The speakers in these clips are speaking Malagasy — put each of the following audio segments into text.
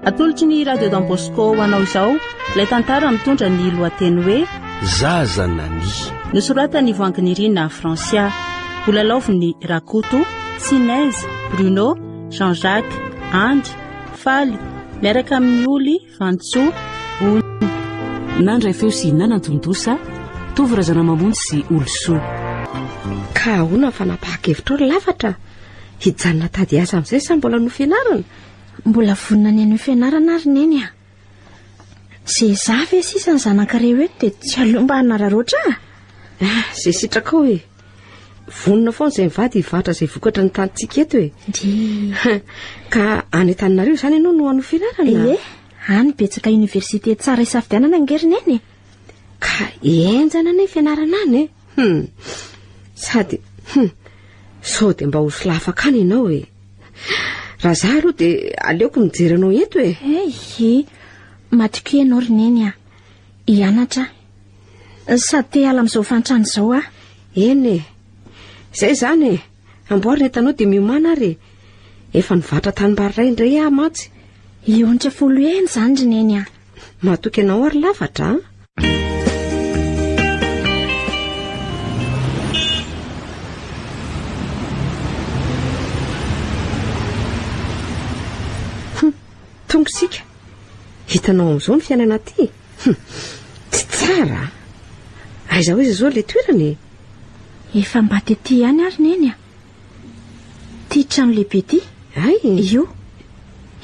Atolotry ny Radio Don Bosco ho anao izao ilay tantara mitondra ny lohateny hoe Zaza nania. Nosoratan'i Voanginirina Francia. Holalaovin'i Rakoto, Tsinez, Bruno, Jean Jacques, Andry, Faly, miaraka amin'i Oly, Vantsoa, Ony. Nandray feo sy nanantontosa, Tovo Razanamamonjy sy Olosoa. Ka ahoana ny fanapahan-kevitrao ry Lafatra? Hijanona tady hiasa amin'izay sa mbola hanohy fianarana? Mbola vonona ny hanohy fianarana ary Neny a! Ze za ve sisa ny zanakareo eto dia tsy aleo mba hanararaotra aho? Ah, ze sitrakao e! Vonona foana izay mivady hivarotra izay vokatry ny tanintsika eto e! Ndry! Ka any Antananarivo izany ianao no hanohy fianarana? Ie, any betsaka université tsara isafidianana ange ry Neny e! Ka henjana anie ny fianarana any e! Hum! Sady, hum! Sao dia mba ho solafaka any ianao e! Raha za aloha dia aleoko mijery anao eto e! Ehe! Matokia ianao ry Neny a! Hianatra aho. Sady te hiala amin'izao fahantrana izao aho. Eny e! Izay izany e! Amboary ny entanao dia miomàna ary e! Efa nivarotra tanimbary iray indray aho mantsy. Hionitra folo heny izany ry Neny a! Matoky anao aho ry Lafatra a! Hum, tonga isika. Hitanao amin'izao ny fiainana aty. Hum, tsy tsara. Aiza ho aiza izao ilay toerana e? Efa mba tety ihany ary Neny a! Ity trano lehibe ity. Hay! Io.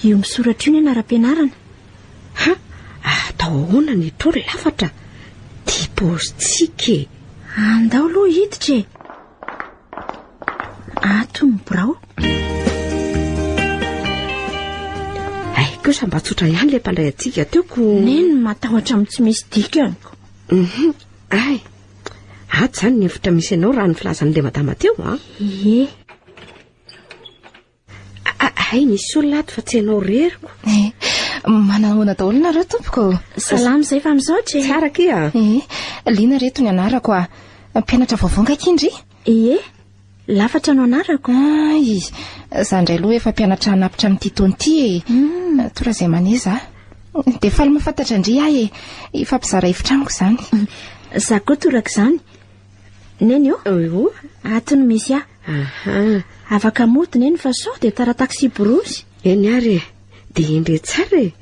Io misoratra io ny anaram-pianarana. Ha! Atao ahoana ny eto ry lafatra? Ty paozintsika e! Andao aloha hiditra e! Ato ny birao. Hay kosa mba tsotra ihany ilay mpandray antsika teo ko. Neny matahotra amin'ny tsy misy dikany ko. Mhm. Hay! Ato izany ny efitra misy anao raha ny filazan'ilay madama teo an. Ie. Hay misy olona ato fa tsy ianao irery ko. Eh, manahoana daholo nareo tompoko? Salama izay fa misaotra e. Tsara akia. Eh, Liana reto ny anarako a. Mpianatra vaovao nga akia ndry? Ie, Lafatra no anarako. Ay, za indray aloha efa mpianatra hanapitra amin'ity taona ity e. Mm. Tora izay maneza. Dia faly mahafantatra ndry ahy e. Hifampizara hevitra amiko izany. Za koa toraka izany. Neny ô? Eo. Ato no misy ahy. Aha. Afaka mody neny fa sao dia tara taxi borosy. Eny ary e. Dia endre tsara e.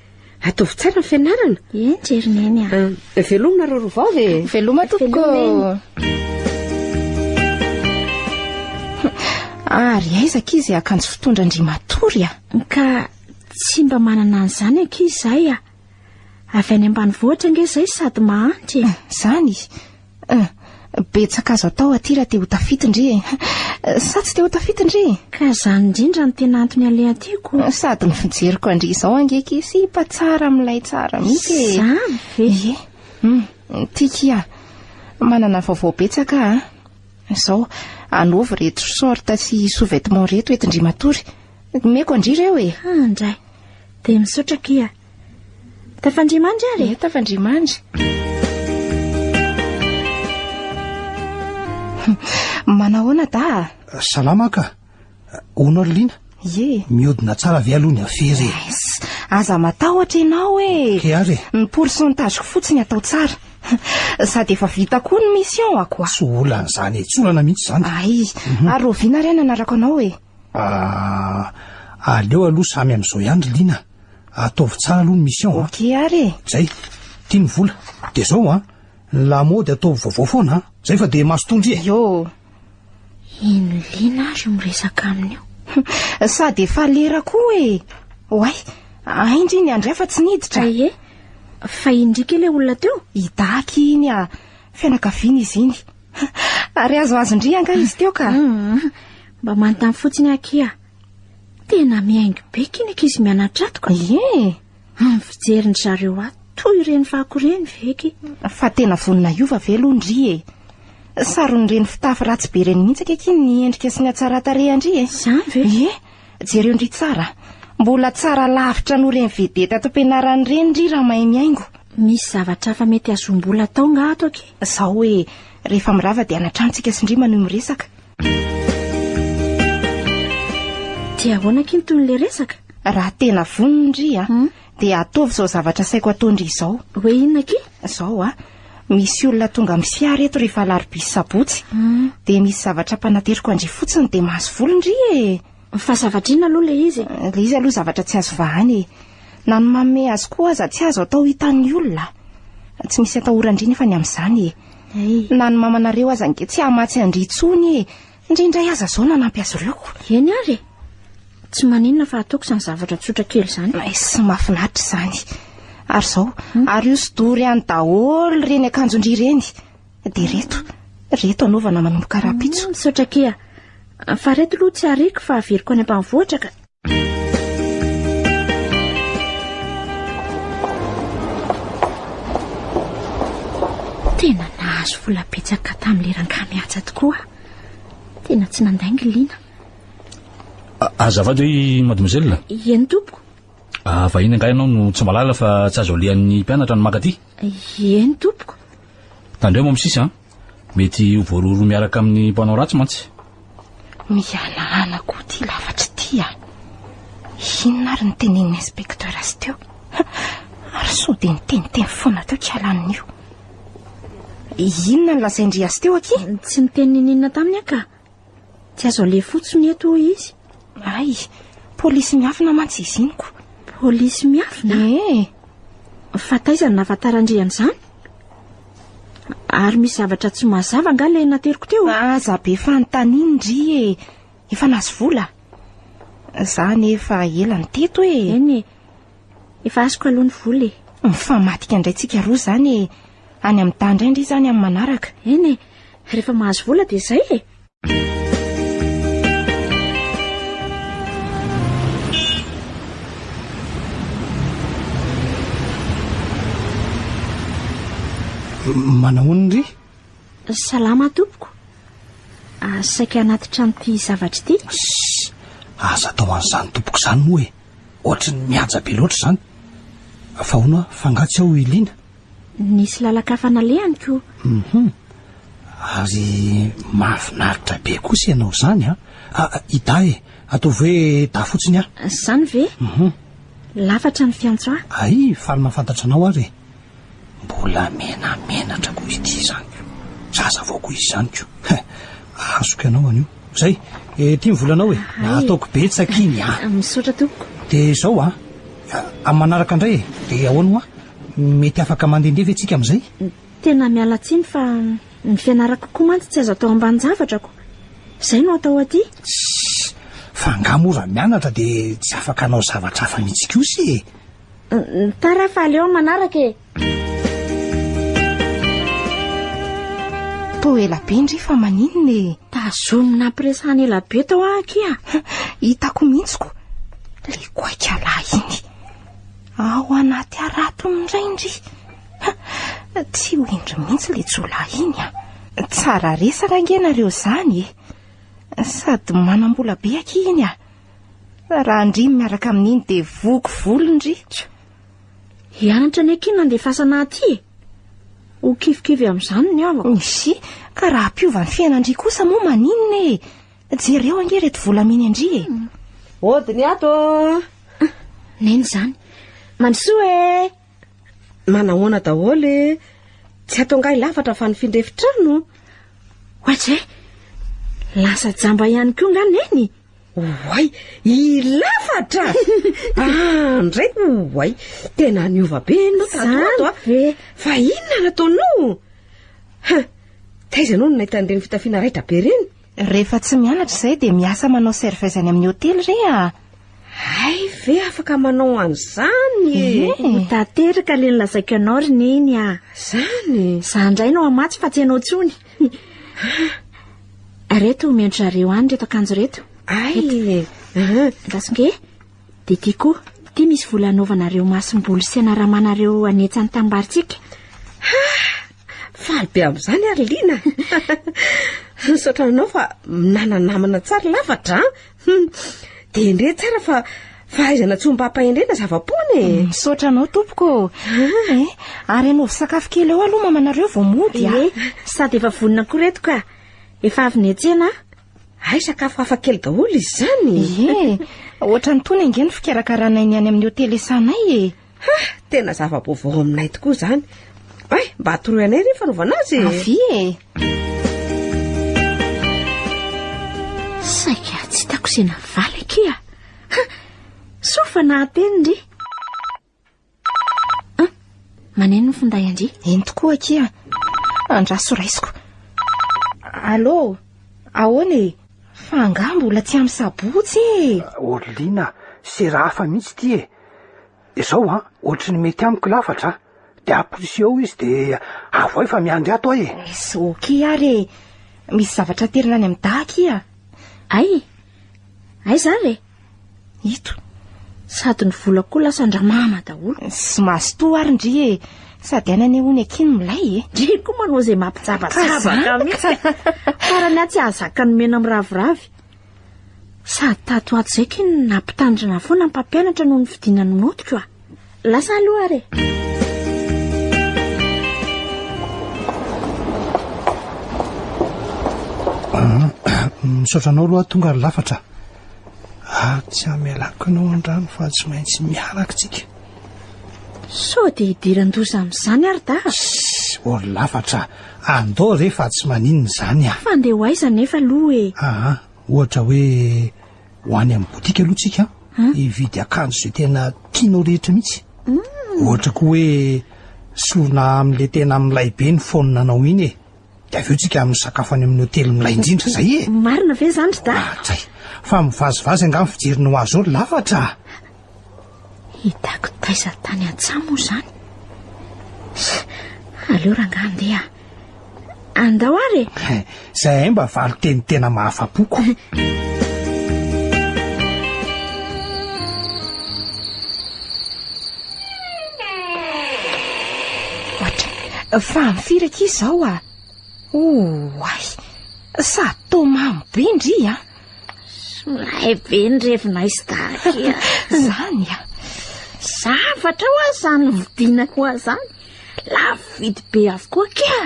Ataovy tsara ny fianarana. Eny jery neny a. Ah, veloma nareo roa vavy e. Veloma tompoko. Ary aiza ankizy akanjo fitondra ndry matory a? Ka tsy mba manana an'izany ankizy izahay a. Avy any ambanivohitra ange izay sady mahantra e. Izany? Eh, betsaka azo atao aty raha te ho tafita ndry e. Sa tsy te ho tafita ndry e? Ka izany indrindra no tena antony aleha aty ko. Sady ny fijeriko an-dry izao ange ki sipa tsara milay tsara mihitsy e. Izany ve? Ie. Hum, ty kia. Manana vaovao betsaka a. Izao, anaovy reto short sy sous-vêtement reto entin-dry matory. Omeko an-dry ireo e. Andray. Dia misaotra kia. Tafandria-mandry ary e! Tafandria-mandry. Manahoana da? Salama ka. Hono ry Lina? Ie. Mihodina tsara ve aloha ny afera e? Aza matahotra ianao e. Ok ary e. Ny pourcentage-ko fotsiny atao tsara. Sady efa vita koa ny mission ako. Tsy olana izany e, tsy olana mihitsy izany. Ay, ary oviana ary anarako anao e? Ah, aleo aloha samy amin'izao ihany ry Lina. Ataovy tsara aloha ny mission a. Ok ary e. Zay. Ty ny vola. Dia zao an, ny lamaody ataovy vaovao foana an. Zay fa dia mazotoa ndry e. Yo. Ino Lina ary io miresaka aminy io? Sady efa lera koa e. Oay, hay ndry ny andray fa tsy niditra. Ie. Fa iny ndry kely olona teo? I Daky iny a. Fianakaviana izy iny. Ary azoazo ndry angaha izy teo ka. Mba manontany fotsiny akia. Tena mihaingo be ky ny ankizy mianatra ato ka. Ie. Ny fijerin-dry zareo ato toy ireny fako ireny ve ky? Fa tena vonona hiova ve aloha ndry e? Saron'ireny fitafy ratsy be ireny mihitsy akeky ny endrika sy ny hatsaran-tarehan-dry e. Izany ve? Ie. Jereo ndry tsara. Mbola tsara lavitra noho ireny vedety ato am-pianarana ireny ndry raha mahay mihaingo. Misy zavatra hafa mety hahazoam-bola atao nga ato aky? Izao hoe rehefa mirava dia any an-trano tsika sy ndry manohy miresaka. Dia ahoana aky ny tohin'ilay resaka? Raha tena vonona ndry a, dia ataovy izao zavatra asaiko ataondry izao. Hoe inona akia? Izao a, misy olona tonga amin'ny fiara eto rehefa alarobia sy sabotsy. Dia misy zavatra ampanateriko an-dry fotsiny dia mahazo vola ndry e. Fa zavatra inona aloha ilay izy e? Ilay izy aloha zavatra tsy azo vahana e. Na ny manome azy koa aza tsy azo atao hitan'ny olona. Tsy misy atahoran-dry nefa ny amin'izany e. Na ny mamanareo aza ange tsy hamatsy an-dry intsony e. Ndry indray aza izao nanampy azy ireo. Eny ary e. Tsy maninona fa ataoko izany zavatra tsotra kely izany. Sy mahafinaritra izany. Ary izao, ary io sy dory any daholo ireny akanjon-dry ireny. Dia ireto, ireto anaovana manomboka rahampitso. Misaotra akia. Fa ireto aloha tsy ariako fa averiko any ambanivohitra ka. Tena nahazo vola betsaka tamin'ilay rangahy mihaja tokoa aho. Tena tsy nandainga i Lina. Azafady hoe mademoiselle. Eny tompoko. Ah, vahiny angaha ianao no tsy mahalala fa tsy azo alehan'ny mpianatra ny mankaty? Eny tompoko. Tandremo amin'ny sisa an. Mety ho voaroro miaraka amin'ny mpanao ratsy mantsy. Mihanahana koa ity lafatra ity a. Inona ary ny tenenin'ny inspecteur azy teo? Ary sao dia niteniteny foana teo kialan'io. Inona no lazain-dry azy teo akia? Tsy niteny niniana taminy aho ka. Tsy azo aleha fotsiny eto hoy izy. Ay, polisy miafina mantsy izy iny ko. Polisy miafina? Ee. Fa taiza no nahafantaran-dry an'izany? Ary misy zavatra tsy mazava angaha ilay nateriko teo? Aza be fanontaniana ndry e. Efa nahazo vola? Za anefa ela no teto e. Eny e. Efa azoko aloha ny vola e. Mifamadika indray tsika roa izany e. Any amin'ny dahy indray ndry izany amin'ny manaraka. Eny e. Rehefa mahazo vola dia izay e. Manahoana ndry? Salama tompoko. Ah, saika hanatitra an'ity zavatra ity. Sss, aza atao an'izany tompoko izany moa e. Ohatry ny mihaja be loatra izany. Fa hono aho, fa angaha tsy ao i Liana? Nisy lalan-kafa nalehany ko. Hum. Ary mahafinaritra be kosa ianao izany an. Ah, i Dahy e. Ataovy hoe Dahy fotsiny aho. Izany ve? Hum. Lafatra ny fiantso ahy. Hay, faly mahafantatra anao ary e. Mbola menamenatra koa ity izany ko. Zaza vao koa izy izany ko. Azoko ianao anio. Zay, ity ny volanao e. Ataoko betsaka iny a. Misaotra tompoko. Dia izao a, amin'ny manaraka indray e. Dia ahoana hoa? Mety afaka mandehandeha ve tsika amin'izay? Tena miala tsiny fa ny fianarako koa mantsy tsy azo atao ambanin-javatra ko. Izay no atao aty. Tssy, fa angaha moa raha mianatra dia tsy afaka hanao zavatra hafa mihitsy kosa e? Tara fa aleo amin'ny manaraka e. Toa ela be ndry fa maninona e? Tazomy nampiresahana ela be tao aho akia. Hitako mihitsy ko. Le goaika lahy iny. Ao anaty haratony indray ndry. Tsy ho hendry mihitsy le jiolahy iny a. Tsara resaka ange nareo izany e. Sady manam-bola be akia iny a. Raha ndry miaraka amin'iny dia voky volo ndry. Hianatra anie akia nandefasana aty e. Ho kivikivy amin'izany ny havako. Isy, ka raha hampiova ny fiainan-dry kosa moa maninona e? Jereo ange ireto volamena an-dry e. Ody ny ato. Neny izany. Mandrosoa e! Manahoana daholo e? Tsy ato angaha i Lafatra fa nifindra efitrano? Ohatry e! Lasa jamba ihany koa nga Neny? Oay, i Lafatra! Ah, ndray oay, tena niova be ianao tato ho ato a. Fa inona no ataonao? Ha, taiza ianao no nahita an'ireny fitafiana raitra be ireny? Rehefa tsy mianatra izay dia miasa manao serveuse any amin'ny hotely re a! Hay ve afaka manao an'izany e! Ho tanteraka ilay nolazaiko anao ry Neny a! Izany? Izaho indray no hamatsy fa tsy ianao intsony. Reto omendry zareo any reto akanjo reto. Ay! Andraso nge. Dia ty koa. Ty misy vola anaovanareo masomboly sy anaramanareo hanetsa ny tanimbary-tsika. Ha! Faly be amin'izany ary Liana. Misaotra anao fa nana-namana tsara lafatra an. Dia endrey tsara fa fahaizana tsy ombam-pahendrena zava-poana e. Misaotra anao tompoko ô. Eh, ary anaovy sakafo kely eo aloha mamanareo vao mody a. Ie, sady efa vonona koa reto ka. Efa avy niantsena aho. Hay sakafo hafa kely daholo izy izany. Ie, Ohatran'itony ange ny fikarakaranay ny any amin'ny hotely esanay e. Ha! Tena zava-baovao aminay tokoa izany. Ay, mba atoroy anay re ny fanaovana azy e. Avia e. Saika tsy hitako izay navaly akia. Ha! Soa fa nahateny ndry. Ah, maneno ny finday an-dry. Eny tokoa akia. Andraso raisiko. Allô, ahoana e? Fa angaha mbola tsy amin'ny sabotsy e? Orlina, sera hafa mihitsy ity e. Izao an, ohatry ny mety amiko lafatra an. Dia amporisihao izy dia avoay fa miandry ato aho e. It's ok ary e. Misy zavatra aterina any amin'ny dahy akia. Ay, aiza ary e? Ito. Sady ny vola koa lasa an-dramama daholo. Sy mazotoa ary ndry e. Sady any anie hono akia no milay e. Ndry koa manao izay mampijabajabaka mihitsy. Farany aho tsy hahazaka ny mena miraviravy. Sady tato ato izay ky no nampitandrina foana ny mpampianatra noho ny fidinan'ny notiko a. Lasa aloha ary e. Misaotra anao aloha tonga ry lafatra. Ary tsy hamelako anao andrano fa tsy maintsy miaraka tsika. Sao dia hidiran-doza amin'izany ary da? Or lafatra, andao re fa tsy maninona izany ah. Fa andeha ho aiza nefa aloha e? Aa, ohatra hoe ho any amin'ny botika aloha tsika, hividy akanjo izay tena tianao rehetra mihitsy. Hmm. Ohatra koa hoe sorona amin'ilay tena milay be ny phone anao iny e. Dia avy eo tsika misakafo any amin'ny hotely milay indrindra izay e. Marina ve izany ry da? Atray. Fa mivazivazy angaha ny fijeriny ho azy eo ry lafatra. Hitako taiza tany an-tsaha moa izany. Aleo rangaha andeha. Andao ary e. Izay mba valin-teny tena mahafa-poko. Fa amin'ny firy akia izao ah? Oay! Sady toa mamo be ndry a! Milay be ny revinay sy daky a! Zany a! Zavatra hoa izany vidiana ho ahy izany. Lafo vidy be avokoa akia!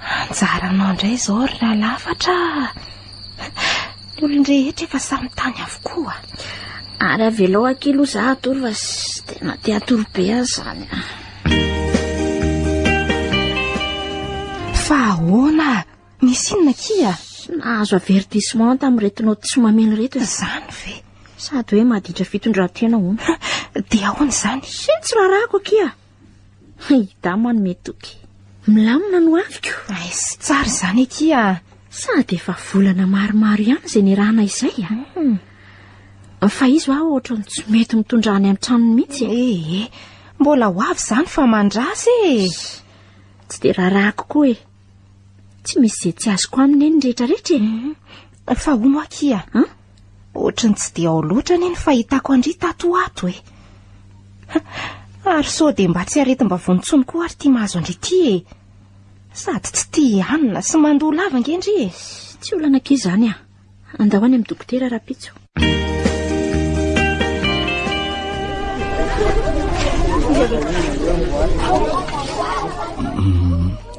Anjaranao indray izao ry Ralafatra a! Ny olon-drehetra efa samy tany avokoa. Ary avelao akia aloha za hatory fa tena te hatory be aho izany a. Fa ahoana? Misy inona akia? Nahazo avertissement tamin'ireto naoty tsy mameno ireto e. Izany ve? Sady hoe maditra fitondran-tena hono. Dia ahoana izany? Sy tsy raharahako akia. I Dama manome toky. Milamina no aviko. Aiz, tsara izany akia. Sady efa volana maromaro ihany izay niarahana izay a. Hmm. Fa izy hoa ohatran'ny tsy mety mitondra any an-tranony mihitsy e. Ee, mbola ho avy izany fa mandrasa e. Tsy dia raharahako koa e. Tsy misy izay tsy azoko aminy eny rehetrarehetra e. Hmm. Fa hono akia. An? Ohatry ny tsy dia ao loatra anie ny fahitako an-dry tato ho ato e. Ary sao dia mba tsy aretim-bavony intsony koa ary ity mahazo an-dry ity e. Sady tsy tia hanina sy mandoa lava ange ndry e. Tsy olana akia izany a. Andao any amin'ny dokotera rahampitso.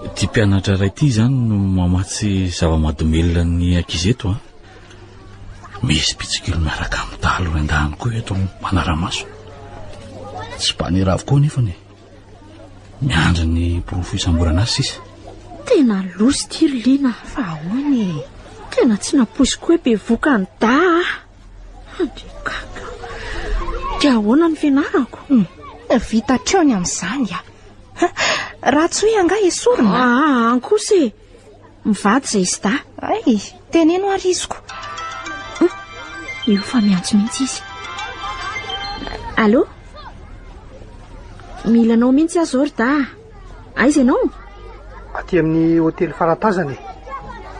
Ity mpianatra iray ity izany no mamatsy zava-mahadomelina ny ankizy eto a. Misy mpitsikilo miaraka amin'ny dahalo rendahany koa eto manara-maso. Tsy mpanera avokoa anefa ny miandry ny porofo isamborana azy sisa. Tena loza ity ry Lina. Fa ahoana e? Tena tsy nampoiziko hoe bevoka ny da ah. Andriakaka. Dia ahoana ny fianarako? Hmm. Vita hatreo ny amin'izany ah. Raha tsy hoe angaha esorina? Ah, an kosa e. Mivady izay izy da. Ay, teneno ary iziko. Io fa miantso mihitsy izy. Allô? Mila anao mihitsy aho izao ry da. Aiza ianao? Aty amin'ny hotely Faratazana e.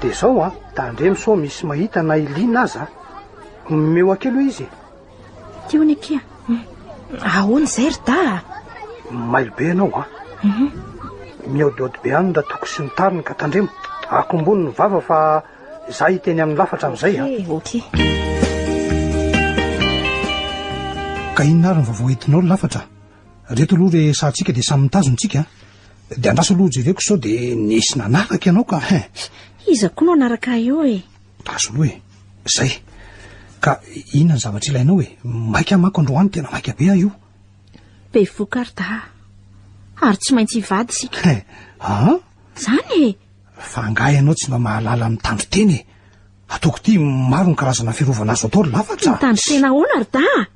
Dia izao an, tandremo sao misy mahita na i Lina aza. Omeo ahy kely hoe izy e. Teo ny akia. Ahoana izay ry da? Mailo be ianao an. Mhm. Mihaodihaody be any Ratoko sy ny tariny ka tandremo. Akombony ny vava fa za hiteny amin'ny lafatra amin'izay an. Ok. Ka inona ary ny vaovao entinao ry lafatra? Reto aloha resahantsika dia samy mitazona tsika. Dia andraso aloha jereko sao dia nisy nanaraka ianao ka. Iza koa no hanaraka ahy eo e? Tazo aloha e. Zay. Ka inona ny zavatra ilainao e? Maika manko androany, tena maika be aho io. Bevohoka ry Dahy. Ary tsy maintsy hivady isika. He, an? Izany e! Fa angaha ianao tsy mba mahalala mitandro tena e? Ataoko ity maro ny karazana fiarovana azo atao ry lafatra. Mitandro tena ahoana ry Dahy?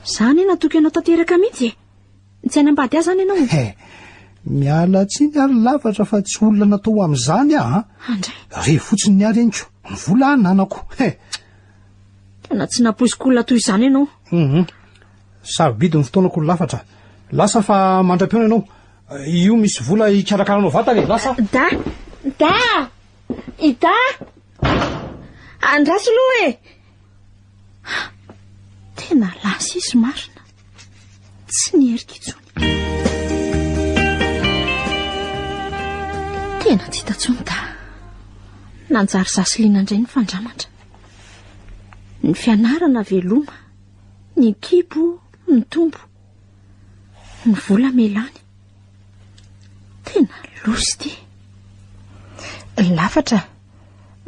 Za anie natoky anao tanteraka mihitsy e! Tsy hanambady ahy izany ianao? He, miala tsiny ary lafatra fa tsy olona natao ho amin'izany aho an! Andray. Re fotsiny ny hareniko, ny vola ananako. He! Tena tsy nampoiziko olona toy izany ianao. Hum, sarobidy ny fotoanako ry lafatra. Lasa fa mandra-pihaona ianao. Io misy vola hikarakaranao vatana e, lasa. Da! Da! I Da! Andraso aloha e! Tena lasa izy marina. Tsy niherika intsony. Tena tsy hita intsony da. Nanjary zasilina indray ny fandramatra. Ny fianarana veloma, ny kibo mitombo, ny vola melany. Tena loza ity. Lafatra.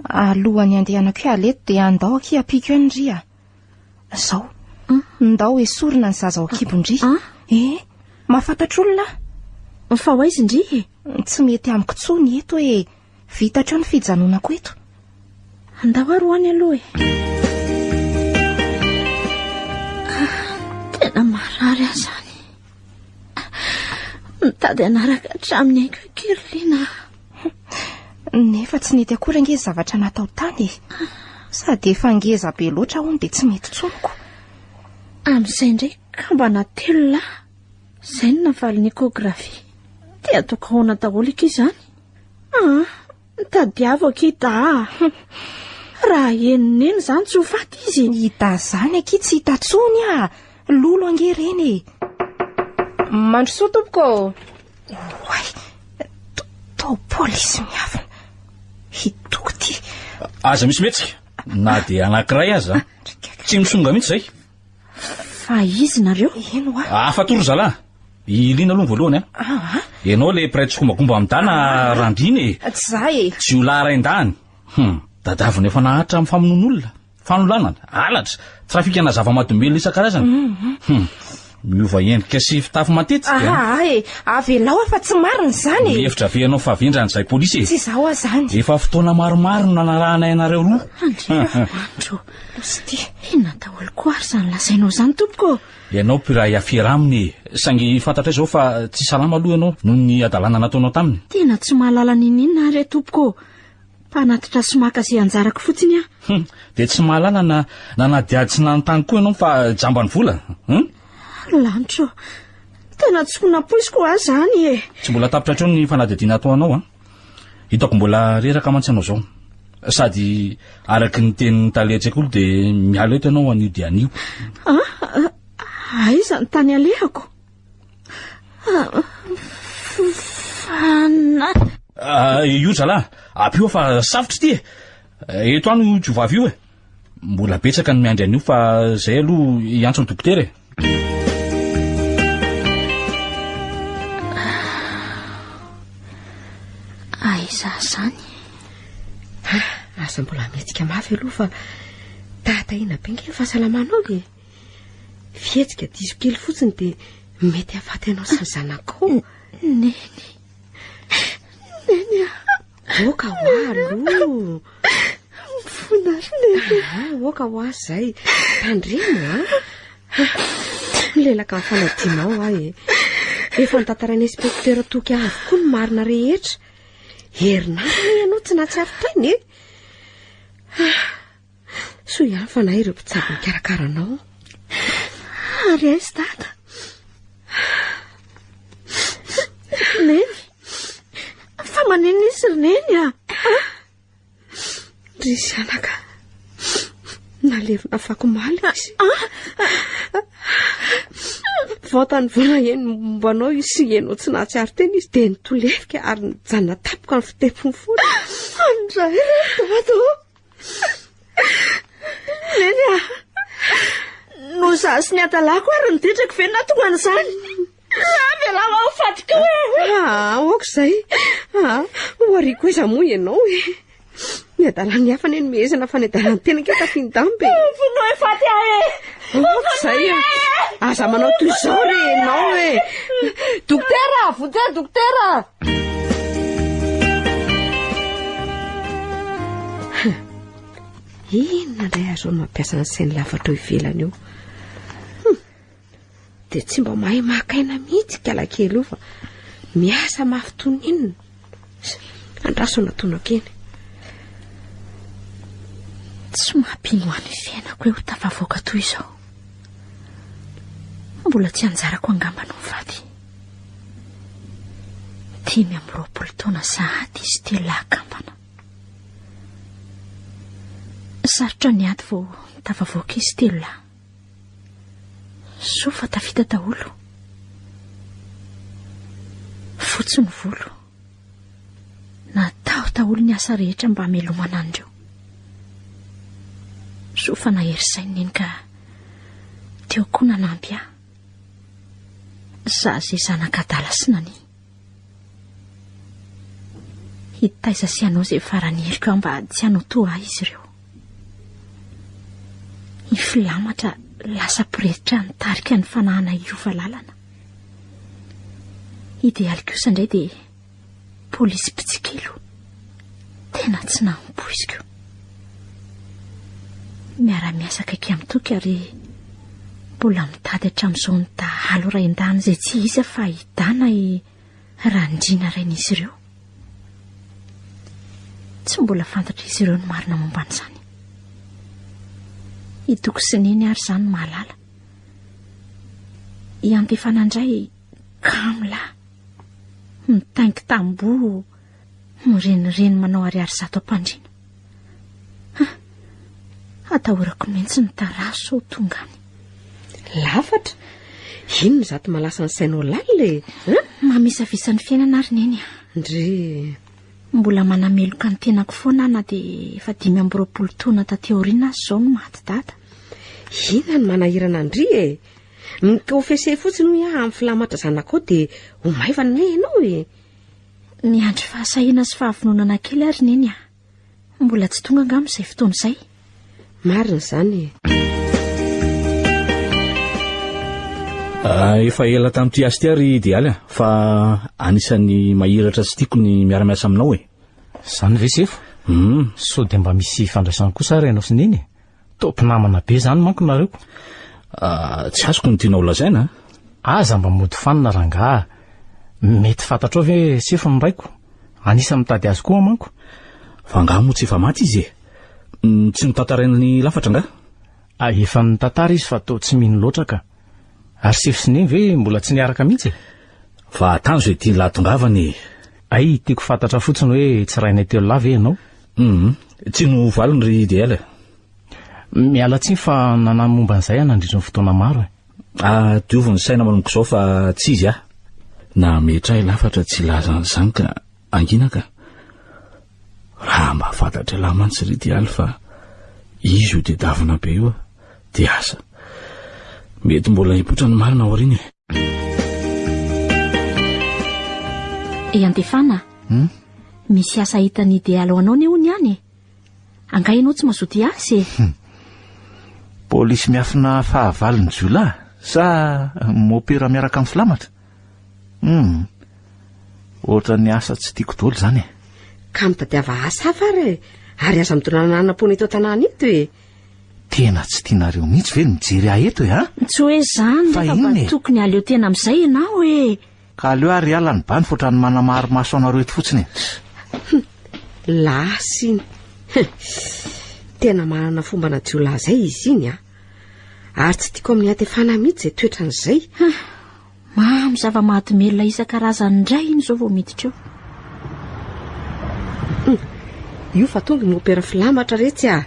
Alohan'ny handehanako hiala eto dia andao akia ampiako eny ry a. Zao. Ndao esorina ny zaza ao an-kibon-dry. Eh, mahafantatra olona aho. Fa ho aiza ndry e? Tsy mety amiko intsony eto e. Vita hatreo ny fijanonako eto. Andao ary ho any aloha e. Tena marary aho izany. Mitady hanaraka hatramin'ny aiko i Kerlina. Nefa tsy nety akory ange zavatra natao tany e. Sady efa ngeza be loatra hono dia tsy mety intsony ko. Amin'izay indray kambana telo lahy. Izay no navalin'ny échographie. Dia ataoko ahoana daholo akia izany? Ah, tadiavo akia Da a. Raha henon'i Neny izany tsy ho faty izy. I Da izany akia tsy hita intsony ah. Lolo ange ireny e. Mandrosoa tompoko ô. Oay, toa polisy miafina. Hitoko ity. Aza misy mihetsika, na dia anankiray aza. Tsy misonga mihitsy izay. Fa izy nareo? Eny hoa. Afa-tory ry zalahy. I Lina aloha ny voalohany a. Ah, ah. Ianao le mpiray tsikombakomba amin'i Dana Randrina e. Tsy za e. Jiolahy rain-dahiny. Hum, dadavina efa naharitra amin'ny famonoan'olona. Fanolanana, halatra, trafikana zava-mahadomelina isan-karazany. Hum, miova endrika sy fitafy matetika. Aha e, avelao aho fa tsy marina izany e. Mihevitra ve ianao fa vendrana izahay polisy e? Tsy izaho aho izany. Efa fotoana maromaro no nanarahanay anareo roa. Andriamanitro, Losy inona daholo koa ary izany lazainao izany tompoko? Ianao mpiray afera aminy e, saingy fantatray izao fa tsy salama aloha ianao noho ny hadalana nataonao taminy. Tena tsy mahalala n'inon'inona aho re tompoko. Mpanatitra sy maka izay anjarako fotsiny aho. Hum, dia tsy mahalala na nanadihady sy nanontany koa ianao fa jamban'ny vola, hum? Lanitra ô, tena tsy ho nampoiziko aho izany e! Tsy mbola tapitra hatreo ny fanadihadiana atao anao an. Hitako mbola reraka mantsy ianao izao. Sady araka ny tenin'ny tale an-tsekoly dia miala eto ianao anio dia anio. Ah, aiza ny tany alehako? Fa na... Ah, io zalahy, ampio fa safotra ity e. Eto any io jiovavy io e. Mbola betsaka ny miandry an'io fa zay aloha hiantso ny dokotera e. Aiza zany? Aza mbola mihetsika mafy aloha fa tahatahina be nge ny fahasalamanao e. Fihetsika diso kely fotsiny dia mety hahafaty anao sy ny zanakao. Neny. Neny a. Oka ho ahy aloha. Mifona ry Neny. Ah, oka ho ahy izay. Tandremo a. Milelaka amin'ny fanadinao aho e. Efa notantarain'ny inspecteur Toky ahy avokoa ny marina rehetra. Herinandro anie ianao tsy nahatsiaro tena e. Ah. Soa ihany fa nahay ireo mpitsabo nikarakara anao. Ary aiza dada? Neny? Fa maninona izy ry Neny a? Ry zanaka, nalevina afakomaly izy. Vantany vao naheno momba anao izy sy ianao tsy nahatsiaro tena izy dia nitolefika ary nijanona tampoka ny fitepony fony. Andray ry dada ô! Neny a! Noho izaho sy ny hadalako ary ny ditrako ve nahatonga an'izany? Avelao aho ho faty koa e! Ah, aoka izay. Ah, ho ariako aiza moa ianao e? Ny adalan'ny hafa anie no mihezana fa ny adalan'ny tena ange tafin-damba e. Vonoy faty ahy e! Aoka izay a! Aza manao toy izao re ianao e! Dokotera! Vonjeo dokotera! Inona indray ary izao no mampiasa ny sainy lafatra eo ivelany eo? Hum! Dia tsy mba mahay maka aina mihitsy ikalakely io fa miasa mafy toy ny inona. Andraso anatonako eny. Tsy mampino ahy ny fiainako hoe ho tafavoaka toy izao. Mbola tsy anjarako angamba no mivady. 25 taona sahady izy telo lahy kambana. Sarotra ny ady vao tafavoaka izy telo lahy. Soa fa tafita daholo. Fotsy ny volo. Natao daholo ny asa rehetra mba hamelomana an'ireo. Soa fa nahery saina neny ka teo koa nanampy ahy. Za izay zanak'adala sy nania. Hitaiza sy hanao izay farany heriko aho mba tsy hanao toa ahy izy ireo. I Filamatra lasa mpiretritra nitarika ny fanahana hiova lalana. Idealy kosa indray dia polisy mpitsikilo. Tena tsy nampoiziko. Miara-miasa akaiky amin'i Toky ary mbola mitady hatramin'izao ny dahalo rain-dany izay tsy iza fa i Dana i Randriana rain'izy ireo. Tsy mbola fantatr'izy ireo ny marina momba an'izany. I Toky sy Neny ary izany mahalala. I Antefana indray kamo lahy. Mitaingi-tamboho Mirenireny manao ariary zato am-pandriana. Ha! Atahorako mihitsy ny tarazo sao tonga any. Lafatra! Inona izato mahalasa ny sainao lalina e? Hein? Mamisavisa ny fiainana ary neny a. Ndry. Mbola manameloka ny tenako foana aho na dia efa 25 taona taty aoriana aza izao no maty dada. Inona no manahirana an-dry e? Mikonfese fotsiny hoy aho amin'ny filamatra zanakao dia ho maivana anie ianao e. Miandry fahasahiana sy fahavononana kely ary Neny a! Mbola tsy tonga angamba izay fotoana izay. Marina izany e. Ah, efa ela tamin'ity asa ity ary Idealy a, fa anisan'ny mahiratra sy tiako ny miara-miasa aminao e. Izany ve sefo? Hmm. Sao dia mba misy ifandraisany kosa ary ianao sy Neny e? Toa mpinamana be izany manko nareo ko. Ah, tsy azoko ny tianao lazaina. Aza mba mody fanina rangaha. Mety fantatrao ve sefo ny raiko? Anisan'ny mitady azy koa manko. Fa angaha moa tsy efa maty izy e? Mm, tsy notantarain'ny lafatra angaha? Ah, efa nitantara izy fa toa tsy mino loatra ka. Ary sefo sy neny ve mbola tsy niaraka mihitsy e? Fa tany izay tian'i lahatongavana e. Hay, tiako fantatra fotsiny hoe tsy rainay telo lahy ve ianao? Hum, tsy no valiny ry IDL e. Miala tsiny fa nanahy momba an'izay aho nandritra ny fotoana maro e. Ah, diovy ny saina manomboka izao fa tsy izy aho. Nametra ahy lafatra tsy hilaza an'izany ka angina ka. Raha mba fantatr'ialahy mantsy ry Dialy fa izy io tedavina be io dia asa. Mety mbola hipoitra ny marina aoriana e. Ey Antefana, Hmm? misy asa hitan'ny idealy ho anao ne hono ihany e. Angaha ianao tsy mazoto hiasa e? Hmm. Polisy miafina fahavalon'ny jiolahy sa mopera miaraka amin'ny filamatra? Hmm. Ohatran'ny asa tsy tiako daholo izany e. Ka mitadiava asa hafa ary e. Ary aza midonananam-poana eto an-tanàna eto e. Tena tsy tianareo mihitsy ve ny mijery ahy eto e, a? Tsy hoe izany Fa nefa mba inona e? tokony aleo tena amin'izay ianao e. Ka aleo ary hiala ny bany fa ohatran'ny manamaro maso anareo eto fotsiny e. Lasa iny. Tena manana fombana jiolahy izay izy iny a. Ary tsy tiako amin'ny hatefana mihitsy izay toetrany izay. Mamy zava-mahadomelina isan-karazany indray iny izao vao miditra eo. Hmm. Io fa tonga ny mopera filamatra retsy a.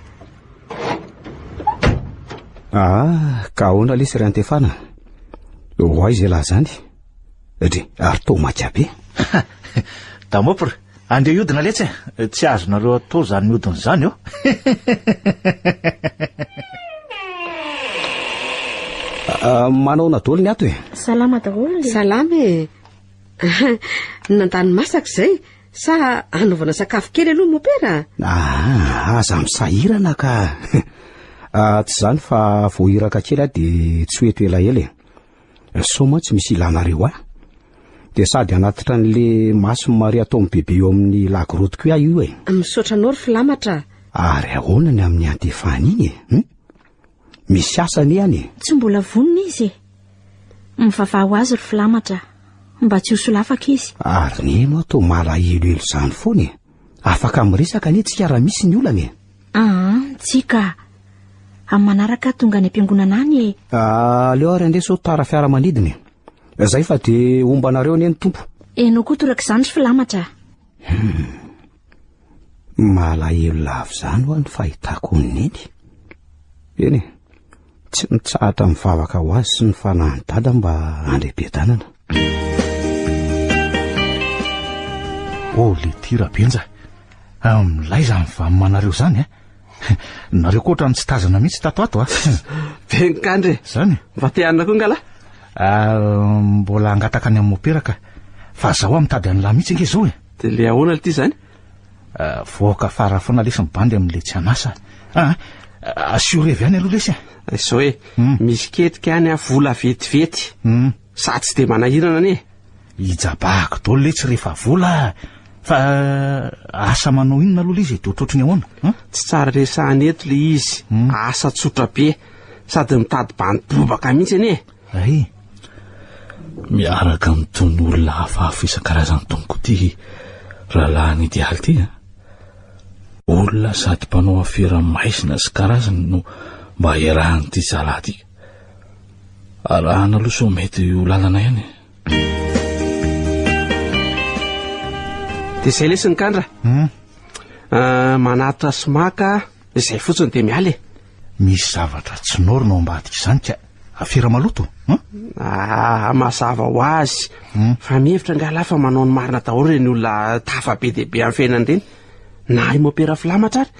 Ah, ka ahoana lesy ry Antefana? Ho aiza ialahy izany? Dry, ary toa maika be. Damopre, andeha hiodina letsy e. Tsy azonareo atao izany miodina izany eo. Ah, manaona daholo ny ato e? Salama daholo. Salama e. Nandany masaka izay. Sa hanaovana sakafo kely aloha mopera? Ah, aza misahirana ka. Ah, tsy izany fa voahiraka kely aho dia tsy ho eto elaela e. Sao mantsy misy ilanareo ahy. Dia sady hanatitra an'le masin'i Maria atao amin'ny bebe eo amin'ny lagrotte koa aho io e. Misaotra anao ry filamatra. Ary ahoana ny amin'ny antefana iny e? Hum? Misy asa anie any e. Tsy mbola vonona izy e. Mivavaha ho azy ry filamatra mba tsy ho solafaka izy. Ary neny aho toa malahelohelo izany foana e. Afaka miresaka anie tsika raha misy ny olana e. Aa, tsia ka. Amin'ny manaraka aho tonga any am-piangonana any e. Aleo ary andeha sao tara fiaramanidina e. Zay fa dia homba anareo anie ny Tompo. Enao koa torak'izany ry filamatra. Hum. Malahelo lava izany hoa ny fahitako an'i Neny. Eny e, tsy mitsahatra mivavaka ho azy sy ny fanahin'i Dada mba handre-piadanana. Oh le ty Rabenja, milay zany vaminanareo zany a. Nareo koa ohatran'ny tsy tazana mihitsy tato ato a. Benkandry e. Zany. Mba te hanina koa ngala? Ah, mbola hangataka any amin'ny mopera ka. Fa zaho aho mitady an'lah mihitsy ange zao e. De le ahoana ity zany? Ah, voaka fara foana lesy ny bandy amin'le tsy an'asa. Ah, asio revy any aloha lesy a. Izao e, misy ketrika any a, vola vetivety. Sa tsy de manahirana anie? Ijabahako daholo letsy rehefa vola a! Fa asa manao inona aloha le izy e? De ohatrohatry ny ahoana? An? Tsy tsara resahana eto le izy, asa tsotra be, sady mitady bandy bobaka mihitsy anie e! Ay! Miaraka amin'itony olona hafahafa isan-karazany itony koa ity rahalahin'i Idealy ity a! Olona sady mpanao afera maizina sy karazany no mba iarahan'ity zalahy ity. Arahana aloha sao mety ho lalana ihany e. Dia izay lesy ny kandra. Hmm. Ah, manatitra sy maka, izay fotsiny dia miala e. Misy zavatra tsy norme ao ambadika izany ka. Afera maloto, hein? Ah, mazava ho azy. Hmm. Fa mihevitra angaha lahy fa manao ny marina daholo ireny olona tafa be dia be amin'ny fiainana ireny. Na i Mopera Filamatra ary.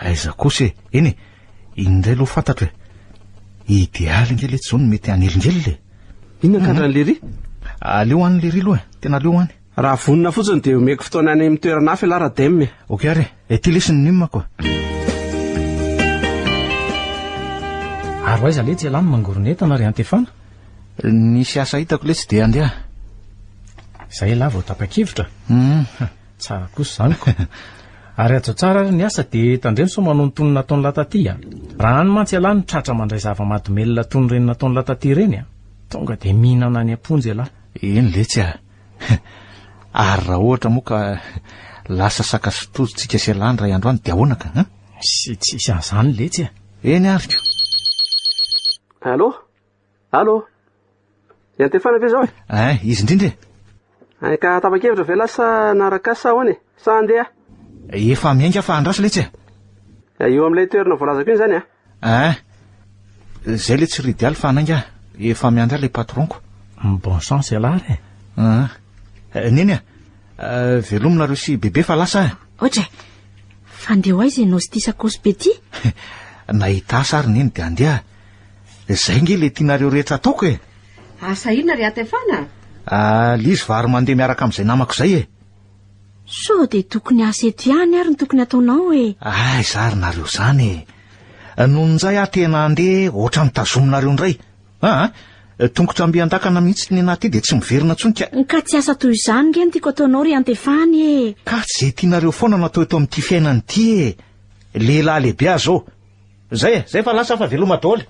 Aiza kosa e. Eny e. Iny indray aloha fantatro e. Idealy ange letsy izao no mety hanelingelina e. Inona kandra an'i Lery? Aleo any Lery aloha e. Tena aleo any. Raha vonona fotsiny dia omeko fotoana any amin'ny toerana hafa ialahy Radem e. Ok ary e. Ety lesy ny num-ko. Ary ho aiza letsy ialahy no mangoron'entana ry Antefana? Nisy asa hitako letsy dia handeha. Izay ialahy vao tapa-kevitra? Tsara kosa izany ko. Ary hajao tsara ary ny asa dia tandremo sao manao ny toy ny nataon'lah taty a. Raha any mantsy ialahy no tratra mandray zava-mahadomelina toy ny ireny nataon'lah taty ireny a, tonga dia mihinana any am-ponja ialahy. Eny letsy a. Ary raha ohatra moa ka lasa saka sy tojo tsika sy ialahy indray andro any dia ahoana ka? Hein? Tsy hisy an'izany letsy a. Eny ary ko. Allô? Allô? Iantefana ve izao e? Ein, izy indrindra e. Ein, ka tapa-kevitra ve lahy sa naraka ahy sa ahoana e? Sa handeha? Efa miainga fa andraso letsy e. Eo amin'ilay toerana voalazako iny izany a? Ein, izay letsy ry Idealy fa hanainga aho. Efa miandry ahy ilay patron-ko. Bon chance ialahy ary e. Ein, Neny a, velomy nareo sy Bebe fa lasa aho e. Otra e! Fa andeha ho aiza ianao sy ity sakaosy be ity? Nahita asa ary Neny dia handeha aho. Zay nge le tianareo rehetra ataoko e! Asa inona ry Atefana? Ah, lizy vary mandeha miaraka amin'izay namako izay e! Sao dia tokony asa eto ihany ary no tokony ataonao e! Aiza ary nareo izany e! Nony njay aho tena handeha ohatran'ny tazominareo indray. Aa, tongotra mby an-dakana mihitsy ny anah ty dia tsy miverina intsony ka. Ka tsy asa toy izany nge no tiako ataonao ry Antefany e! Ka tsy izay tianareo foana no atao eto amin'ity fiainana ity e! Lehilahy lehibe aho izao. Zay e, zay fa lasa fa veloma daholo.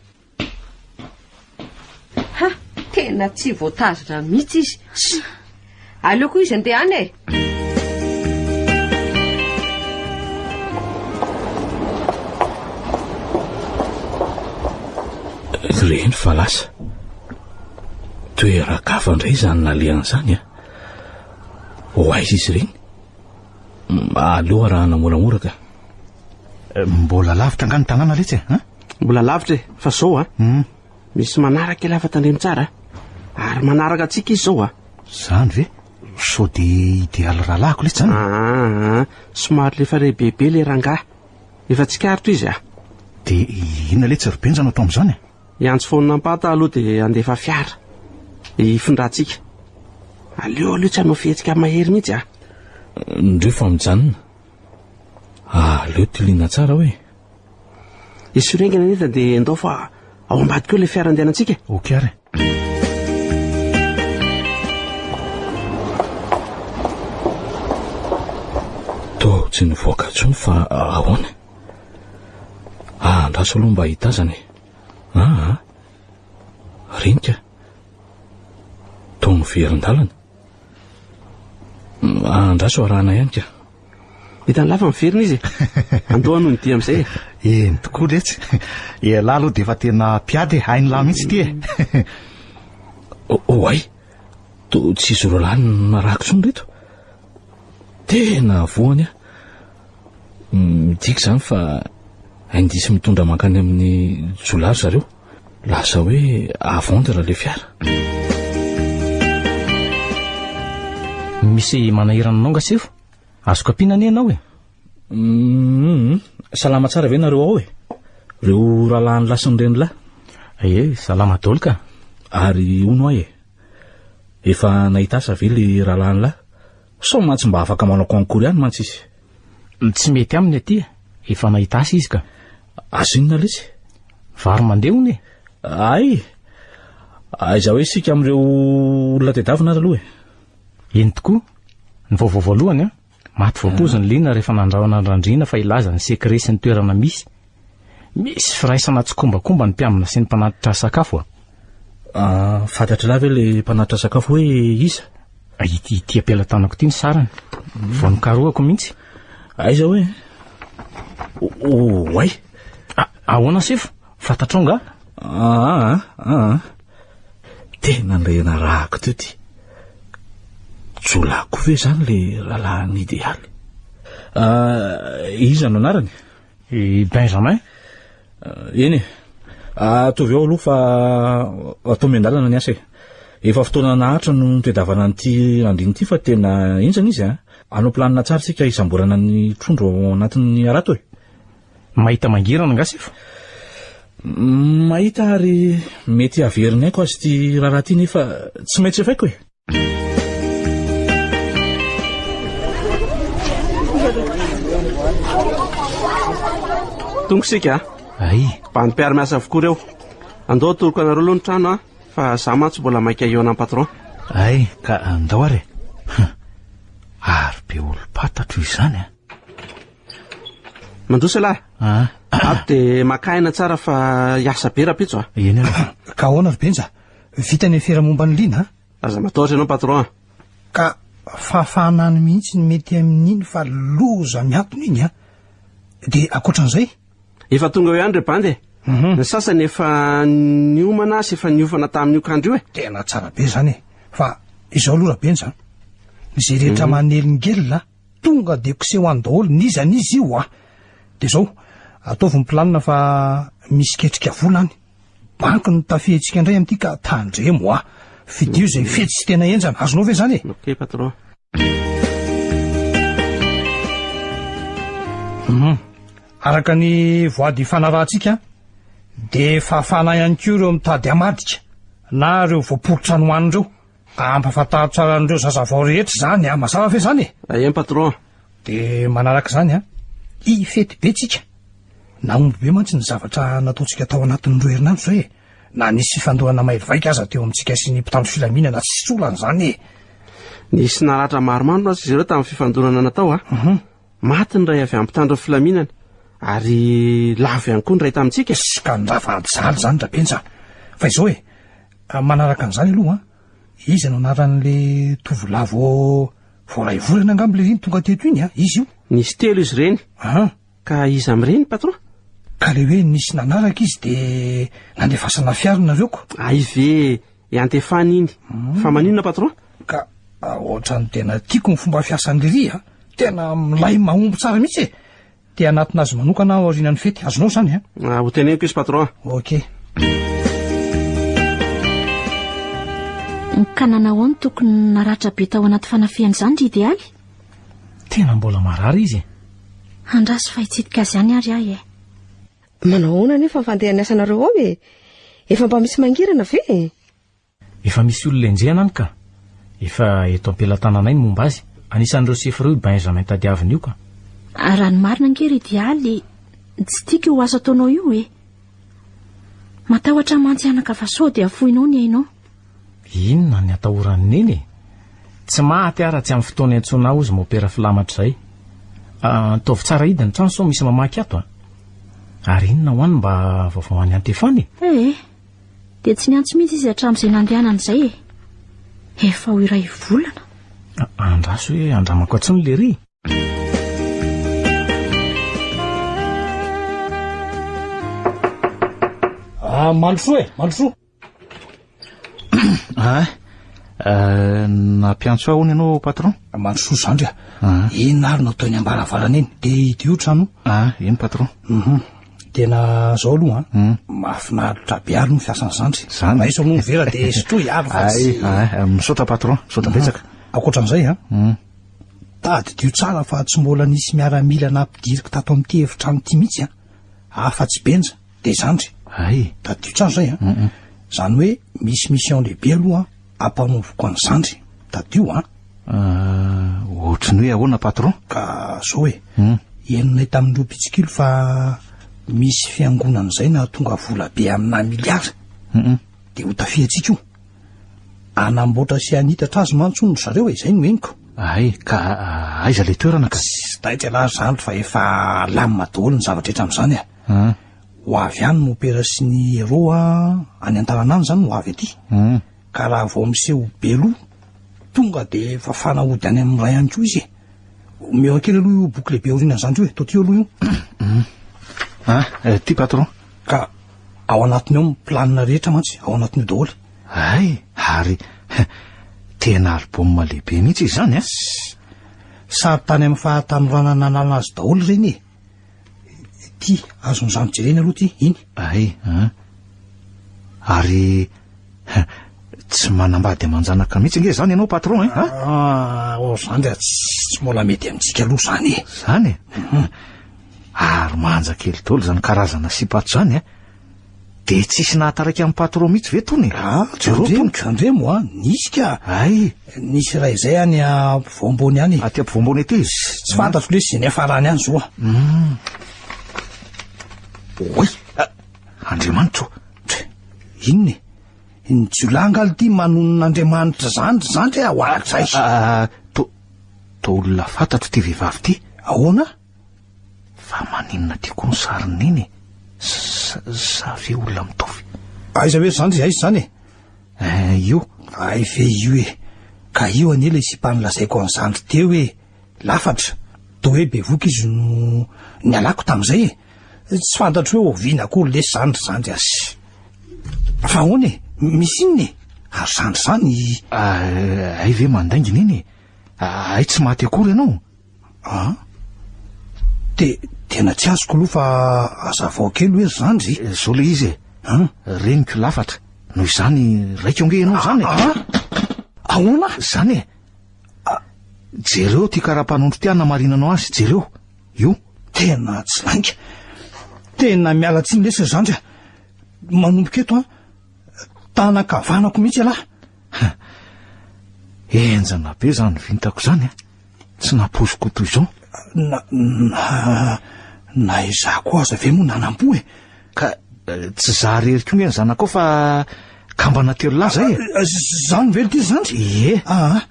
Ha, tena tsy voatazona mihitsy izy. Tsia. Aleoko izy andeha any e. Reny fa lasa. Toeran-kafa indray izany nalehany izany a. Ho aiza izy ireny? Aleo arahana moramora ka. Mbola lavitra angaha ny tanàna letsy e? Hein? Mbola lavitra e, fa zao a. Hmm. Misy manaraka ilay fa tandremo tsara. Ary manaraka antsika izy zao a. Zany ve? Sao dia idealy rahalahiko letsy zany? Ah, ah, somary lefa lehibebe le rangahy. Efa tsikaritra izy a. Dia inona letsy ry Benja no atao amin'izany e? Hiantso faonina ampata aloha dia handefa fiara. Hifindrantsika. Aleo aloha tsy hanao fihetsika mahery mihitsy a. Ndreo fa mijanona. Aleo tiliana tsara hoe. Esory haingana ny entana dia ndao fa ao ambadika eo ilay fiara andehanantsika e. Ok ary. Toa tsy nivoaka intsony fa ahoana? Andraso aloha mba hitazana e. Aa, renika. Toa miverin-dalana. Andraso arahana ihany ka. Hitan'ny lahy fa miverina izy e. Andao hanohy ny dia amin'izay e. Eny tokoa letsy. Ialahy aloha dia efa tena mpiady e. Hain'ny lahy mihitsy ity e. Oay, toa tsy izy roalahy no narahako intsony ireto. Tena voany aho. Midika izany fa indice mitondra mankany amin'ny jiolahy ry zareo. Lasa hoe à vendre ilay fiara. Misy manahirana anao nga sefo? Azoko ampiana anie ianao e. Hum, salama tsara ve nareo ao e? Reo rahalahin'ny lahy sy ny renilahy? Ee, salama daholo ka. Ary hono aho e, efa nahita asa ve le rahalahin'ny lahy? Sao mantsy mba afaka manao concours ihany mantsy izy. Tsy mety aminy aty e, efa nahita asa izy ka. Asa inona lesy? Vary mandeha hono e. Ay! Aiza hoe isika amin'ireo olona tedavina ary aloha e? Eny tokoa. Ny vaovao voalohany an, maty voapoizina Lina rehefa nandrahona an-dRandriana fa hilaza ny secret sy ny toerana misy. Misy firaisana tsikombakomba ny mpiambina sy ny mpanatitra sakafo a. Ah, fantatr'ilahy ve ilay mpanatitra sakafo hoe iza? Ah, ity ity am-pelatanako ity ny sarany. Vao nokarohako mihitsy. Aiza hoe? Oay! Ah, ahoana sefo? Fantatrao nga? Ah, ah, ah. Tena ndray narahako teo ty. Jiolahy koa ve zany le rahalahin'ny idealy? Ah, iza no anarany? I Benjamin. Ah, eny e. Ataovy ao aloha fa atao miandalana ny asa e. Efa fotoana naharitra no nitadiavana an'ity randriny ity fa tena henjana izy a. Hanao planina tsara isika hisamborana ny trondro ao anatin'ny harato e. Mahita mangirana angaha sefo? Mahita ary mety haveriny aiko azy ity raharaha ity nefa tsy maintsy efaiko e. Tonga isika a. Ay. Bandy mpiara-miasa avokoa ireo. Andao atoroko anareo aloha ny trano a, fa za mantsy mbola maika hihaona amin'ny patron. Ay, ka andao ary e. Ary be olom-pantatro izany a. Mandroso ialahy. Ah. Ato dia maka aina tsara fa hiasa be rahampitso a. Eny aloha. Ka ahoana ry Benja? Vita ny afera momba an'i Lina a? Aza matahotra ianao patron a. Ka fahafahana any mihitsy ny mety amin'iny fa loza mihantona iny a. Dia ankoatran'izay? Efa tonga eo ihany ry bandy e. Mhm. Ny sasany efa niomana sy efa niofana tamin'io kandro io e. Tena tsara be izany e. Fa izao aloha Rabenja, izay rehetra mhm. manelingelina Tonga de koseho any daholo n'iza n'iza io a! De zao, ataovy ny planina fa misy ketrika vola any. Banky no tafihintsika indray amin'ity ka tandremo a! Fidio izay fetsy sy tena henjana, azonao ve izany e? Ok patron. Hum. Araka ny voady ifanarahantsika de fahafahana ihany koa ireo mitady hamadika na ireo voaporitra any ho any ireo. Ampahafantaro tsara an'ireo zazavao rehetra izany a, mazava ve izany e? Aien patron. De manaraka izany a, hifety be tsika. Nahomby be mantsy ny zavatra nataontsika tao anatin'ny roa herinandro izay e. Na nisy fifandohana mahery vaika aza teo amintsika sy ny mpitandro filaminana, tsisy olana izany e. Nisy naratra maromaro mantsy izy ireo tamin'ny fifandonana natao a. Mhm. Maty ny iray avy amin'ny mpitandro ny filaminana ary lavo ihany koa ny iray tamintsika. Ka nirava hijaly izany Rabenja. Fa izao e, Manaraka an'izany aloha an, iza no anaran'le tovolahy vao vao iray volana angamba le iny tonga teto iny an, iza io? Nisy telo izy ireny. An. Ka iza amin'ireny patron? Ka le hoe nisy nanaraka izy de nandefasana fiara nareo ko. Hay ve, iantefana iny. Fa maninona patron? Ka ohatran'ny tena tiako ny fomba fiasan'i Riri a, tena milay mahomby tsara mihitsy e. Te hanatona azy manokana aho aorianan'ny fety. Azonao izany an? Ah, ho teneniko izy patron. Ok. Ka nanao ahoana tokony naratra be tao anaty fanafihana izany ry Idealy? Tena mbola marary izy e. Andraso fa hitsidika azy ihany ary aho e. Manao ahoana anefa ny fandehan'ny asanareo ao e? Efa mba misy mangirana ve e? Efa misy olona enjehina any ka. Efa eto am-pelatananay ny momba azy. Anisan'ireo sefo ireo i Benjamin tadiavina io ka. Raha ny marina ange ry Dialy, tsy tiako io asa ataonao io e. Matahotra mantsy anaka fa sao dia afoinao ny ainao. Inona ny atahoran'i Neny e? Tsy maty aho raha tsy amin'ny fotoana iantsoana ahy hozy mopera filamatra izay. Ataovy tsara hidy ny trano sao misy mamaky ato a. Ary inona ho any mba vaovao any Antefana e? Ee, dia tsy niantso mihitsy izy hatramin'izay nandehanany izay e. Efa ho iray volana. Andraso hoe andramako antsony lery. Ah, mandrosoa e, mandrosoa. Ah, eh, nampiantso ahy hono ianao patron? Mandrosoa zandry a. Ah. Inona ary no atao eny am-baravarana eny? Dia idio trano. Ah, eny patron. Mhm. Tena zao aloha an. Hmm. Mahafinaritra be ary ny fiasan'ny zandry. Zany. Raiso aloha ny vera dia sotroy ary fa tsy. Ay, ay, misaotra patron, misaotra betsaka. Ankoatran'izay an. Hmm. Tadidio tsara fa tsy mbola nisy miaramila nampidiriko tato amin'ity efitrano ity mihitsy an. Afa-tsy Benja, dia zandry. Ay. Tadidio tsara izay an. Izany hoe misy mission lehibe aloha ampanaoviko an'i zandry. Tadidio an. Ah, ohatry ny hoe ahoana patron? Ka zao e. Henonay tamin'ireo mpitsikilo fa misy fiangonana izay nahatonga vola be amina miliara. Dia ho tafihantsika io. Hanamboatra sy hanitatra azy mantsy hono ry zareo e, izay no henoko. Hay, ka aiza ilay toerana ka? Tsy taitra ialahy ry zandry fa efa lamina daholo ny zavatra rehetra amin'izany e. Ho avy any mopera sy ny héros a, any an-tanàna any izany ho avy aty. Ka raha vao miseho be loha, tonga dia fafana hody any amin'ny ray ihany koa izy e. Omeo kely aloha io boky lehibe aorianan'ny zandry io e, toa aloha io. Ah, ty patron. Ka ao anatiny ao ny planina rehetra mantsy, ao anatin'io daholo. Hay, ary tena album lehibe mihitsy izany a. Sary tany amin'ny fahatanorana nanalana azy daholo ireny e. Ty, azon'ny zandry jerena aloha ty, iny. Hay, an. Ary tsy manambady aman-janaka mihitsy nge izany ianao patron e, a? Ah, oh zandry a, tsy mbola mety amintsika aloha izany e. Izany e? Ary manja kely daholo izany karazana sipa ato izany a. Dia tsisy nahataraiky amin'ny patron mihitsy ve tony e? Ah, Jereo tandremo, tony. tandremo a, nisy ka. Hay. Nisy iray izay any ampovoambony any. Aty ampovoambony aty? Tsy fantatro lesy izay niafarany any zo a. Oay, Andriamanitro. Inona e? Ny jiolahy angaha ity manonona Andriamanitra izany ry zandry a, ohatray. Ah, to, to olona fantatro ity vehivavy ity. Ahoana? Fa maninona ty koa ny sariny iny e? Sa, sa ve olona mitovy? Aiza ve ry zandry, aiza izany e? Eh, io. Ay ve io e? Ka io anie ilay sipa nolazaiko an'i zandry teo e. Lafatra. Toa hoe bevoka izy no nialako tamin'izay e. Tsy fantatro hoe oviana akory lesy izany ry zandry azy. Fa ahoana e? Misy inona e? Ary zandry izany... Ay ve mandaingina iny e? Ay tsy maty akory ianao? Ah? Te, tena tsy azoko aloha fa azavao kely hoe ry zandry. Izao ilay izy e. An? Reniko lafatra. Noho izany raiko ange ianao izany e. Ah? Ahoana? Izany e. Jereo ity karapanondro ity hanamarinanao azy, jereo. Io. Tena tsy lainga. Tena miala tsiny lesy ry zandry a. Manomboka eto an, tanan-kavanako mihitsy ialahy. Henjana be izany vintako izany a. Tsy nampoiziko toy izao. Na, na, na izaho koa aza ve moa nanam-po e? Ka tsy izaho irery koa nge ny zanakao fa kambana telo lahy izay e. Izany ve ity zandry? Ie. Aa,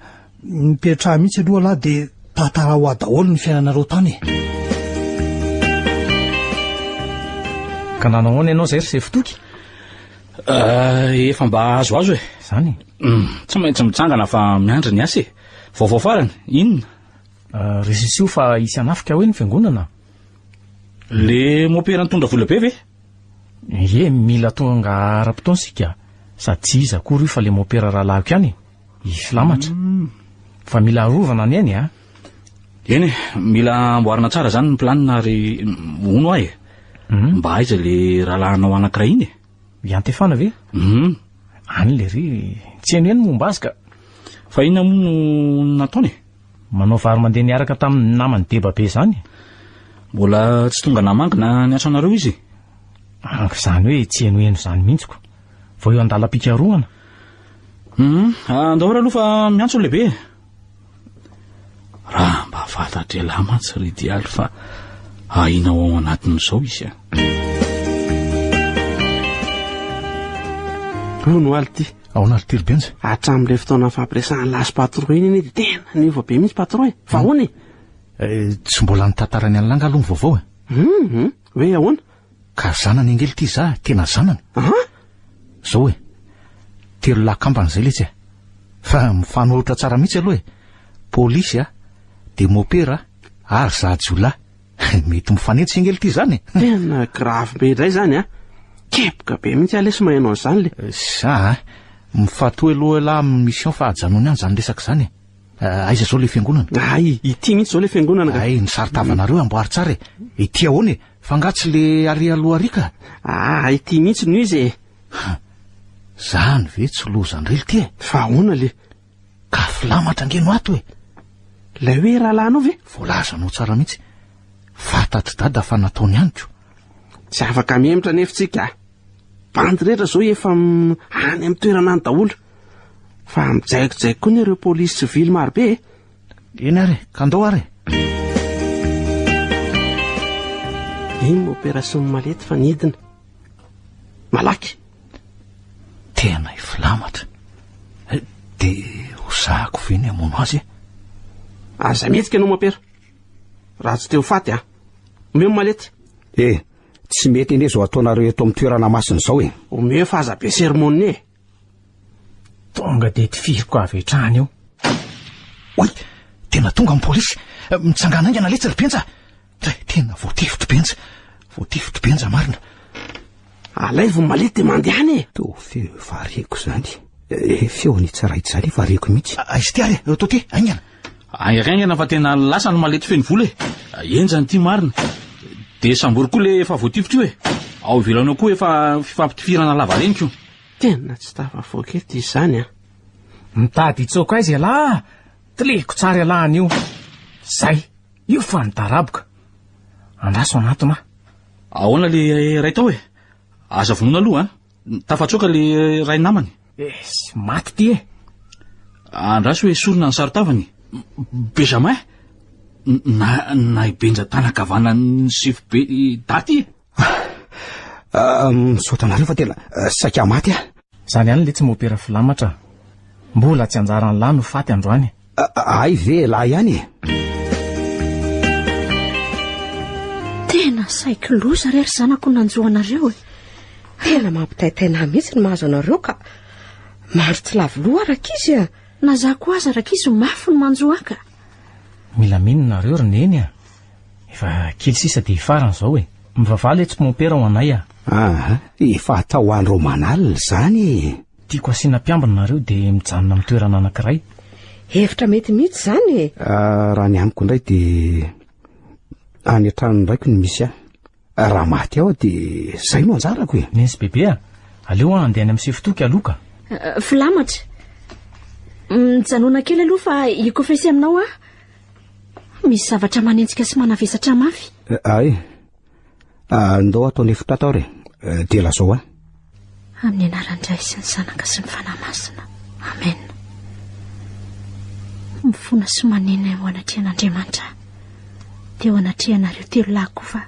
mipetraha mihitsy aloha lahy dia tantarao ahy daholo ny fiainanareo tany e. Ka nanao ahoana ianao izay ry sefo Toky? Efa mba azoazo e. Izany e? Tsy maintsy mitsangana fa miandry ny asa e. Vaovao farany, inona? Resisio fa hisy hanafika hoe ny fiangonana. Le mopera nitondra vola be ve? Ie, mila tonga ara-potoana isika. Sady tsy iza akory io fa le mopera rahalahiko ihany e. I Filamatra. Fa mila arovana ny ainy a. Eny e, mila amboarina tsara zany ny planina ary hono aho e. Mba aiza le rahalahinao anankiray iny e? Iantefana ve? Any le ry, tsy henoheno ny momba azy ka. Fa inona moa no nataony e? Manao vary mandeha niaraka tamin'ny namany deba be izany. Mbola tsy tonga namangy na niantso anareo izy e? Araka izany hoe tsy henoheno izany mihitsy ko. Vao eo an-dalam-pikarohana. Andao ary aloha fa miantso ny lehibe e. Fantatr'ialahy mantsy ry Dialy fa ahiana ho ao anatin'izao izy a. Hono aly ty. Ahoana ry ty ry Benja? Hatramin'ilay fotoana nifampiresahan'ny lahy sy patron iny anie dia tena niova be mihitsy patron e. Fa ahoana e? Eh, tsy mbola nitantarany an'lah angaha aloha ny vaovao e? Hum, hoe ahoana? Ka zanany ange ity za, tena zanany. An? Zao e, telolahy kambana izay letsy e. Fa mifanohitra tsara mihitsy aloha e. Polisy a, dia mopera ary za jiolahy. Mety mifanetsy ange ity zany e. Tena grave be indray zany a. Kepoka be mihitsy aho lesy maheno an'izany le. Za a, mifatoha aloha elah amin'ny mission fa ajanony any izany resaka izany e. Eh, aiza zao le fiangonana? Ay, ity mihitsy zao le fiangonana ka. Ay, ny saro-tavanareo amboary tsara e. Ity ahoana e? Fa nga tsy le ary aloha ary ka? Ah, ity mihitsy no izy e. Zany ve tsy loza ndray ity e? Fa ahoana le? Ka filamatra ange no ato e. Ilay hoe rahalahinao ve? Voalazanao tsara mihitsy. Fantatr'i dada fa nataony ihany ko. Tsy afaka mihemotra anefa tsika a. Bandy rehetra zao efa any amin'ny toerana any daholo. Fa mijaikojaiko koa ny ireo polisy sivily marobe e. Eny ary e, ka andao ary e. Iny mopera sy ny malety fa nidina. Malaky. Tena hifilamatra. Eh, dia ho sahako ve ny hamono azy e? Aza mihetsika ianao mopera. Raha tsy te ho faty a. Omeo ny malety. Eh, tsy mety anie izao ataonareo eto amin'ny toerana masina izao e. Omeo fa aza be sermone e. Tonga dia tifiriko avy hatrany eo. Oay! Tena tonga ny polisy! Mitsangana haingana letsy ry Benja! Dray, tena voatifitry Benja! Voatifitry Benja marina! Alaivo ny malety dia mandehana e! Toa feo efa reko izany. Eh, feon'i Tsaraitra izany efa reko mihitsy. Aiza ity ary e? Eto ity, haingana! Haingaingaina fa tena lasa ny malety feno vola e! Henjana ity marina. Dia sambory koa le efa voatifitra io e! Ao ivelany ao koa efa fifampitifirana lavareny ko. Tena tsy tafavoaka eto izy izany an! Mitady hitsoaka aiza ialahy? Tiliko tsara ialahy anio. Zay, io fa nidaraboka. Andraso hanatona aho. Ahoana le ray tao e? Aza vonoina aloha an! Tafatsoaka le ray namany. Esy, maty ty e. Andraso esorina ny saron-tavany. Benjamin, na na i Benja tanan-kavanan'ny sefo be daty e. Ah, misaotra anareo fa tena eh, saika maty aho. Zany ihany letsy mopera filamatra. Mbola tsy anjaran'lah no faty androany. Hay ve elah ihany e? Tena saiky loza re ry zanako ny nanjo anareo e. Tena mampitaitaina ahy mihitsy ny mahazo anareo ka. Mandry tsy lavo loha rankizy a. Na za koa aza rankizy mafy ny manjo ahy ka. Mila mino nareo ry neny a. Efa kely sisa dia hifarana izao e. Mivavaha letsy mompera ho anay a. Aha, efa atao andro aman'alina izany e. Tiako asiana mpiambina nareo dia mijanona amin'ny toerana anankiray. Hevitra mety mihitsy izany e. Ah, raha ny amiko indray dia any an-tranon'ny raiko no misy ahy. Raha maty ao dia izay no anjarako e. Neny sy bebe a, aleo aho handeha any amin'ny sefo Toky aloha ka. Eh, filamatra. Mijanona kely aloha fa hikofesy aminao aho. Misy zavatra manenjika sy manavesatra mafy. Eh, ay. Ah, ndao atao ny efitra atao re. Eh, dia lazao ahy. Amin'ny anaran-dRay sy ny Zanaka sy ny Fanahy Masina. Amen. Mifona sy manena eo anatrehan'Andriamanitra aho. Dia eo anatrehanareo telo lahy koa fa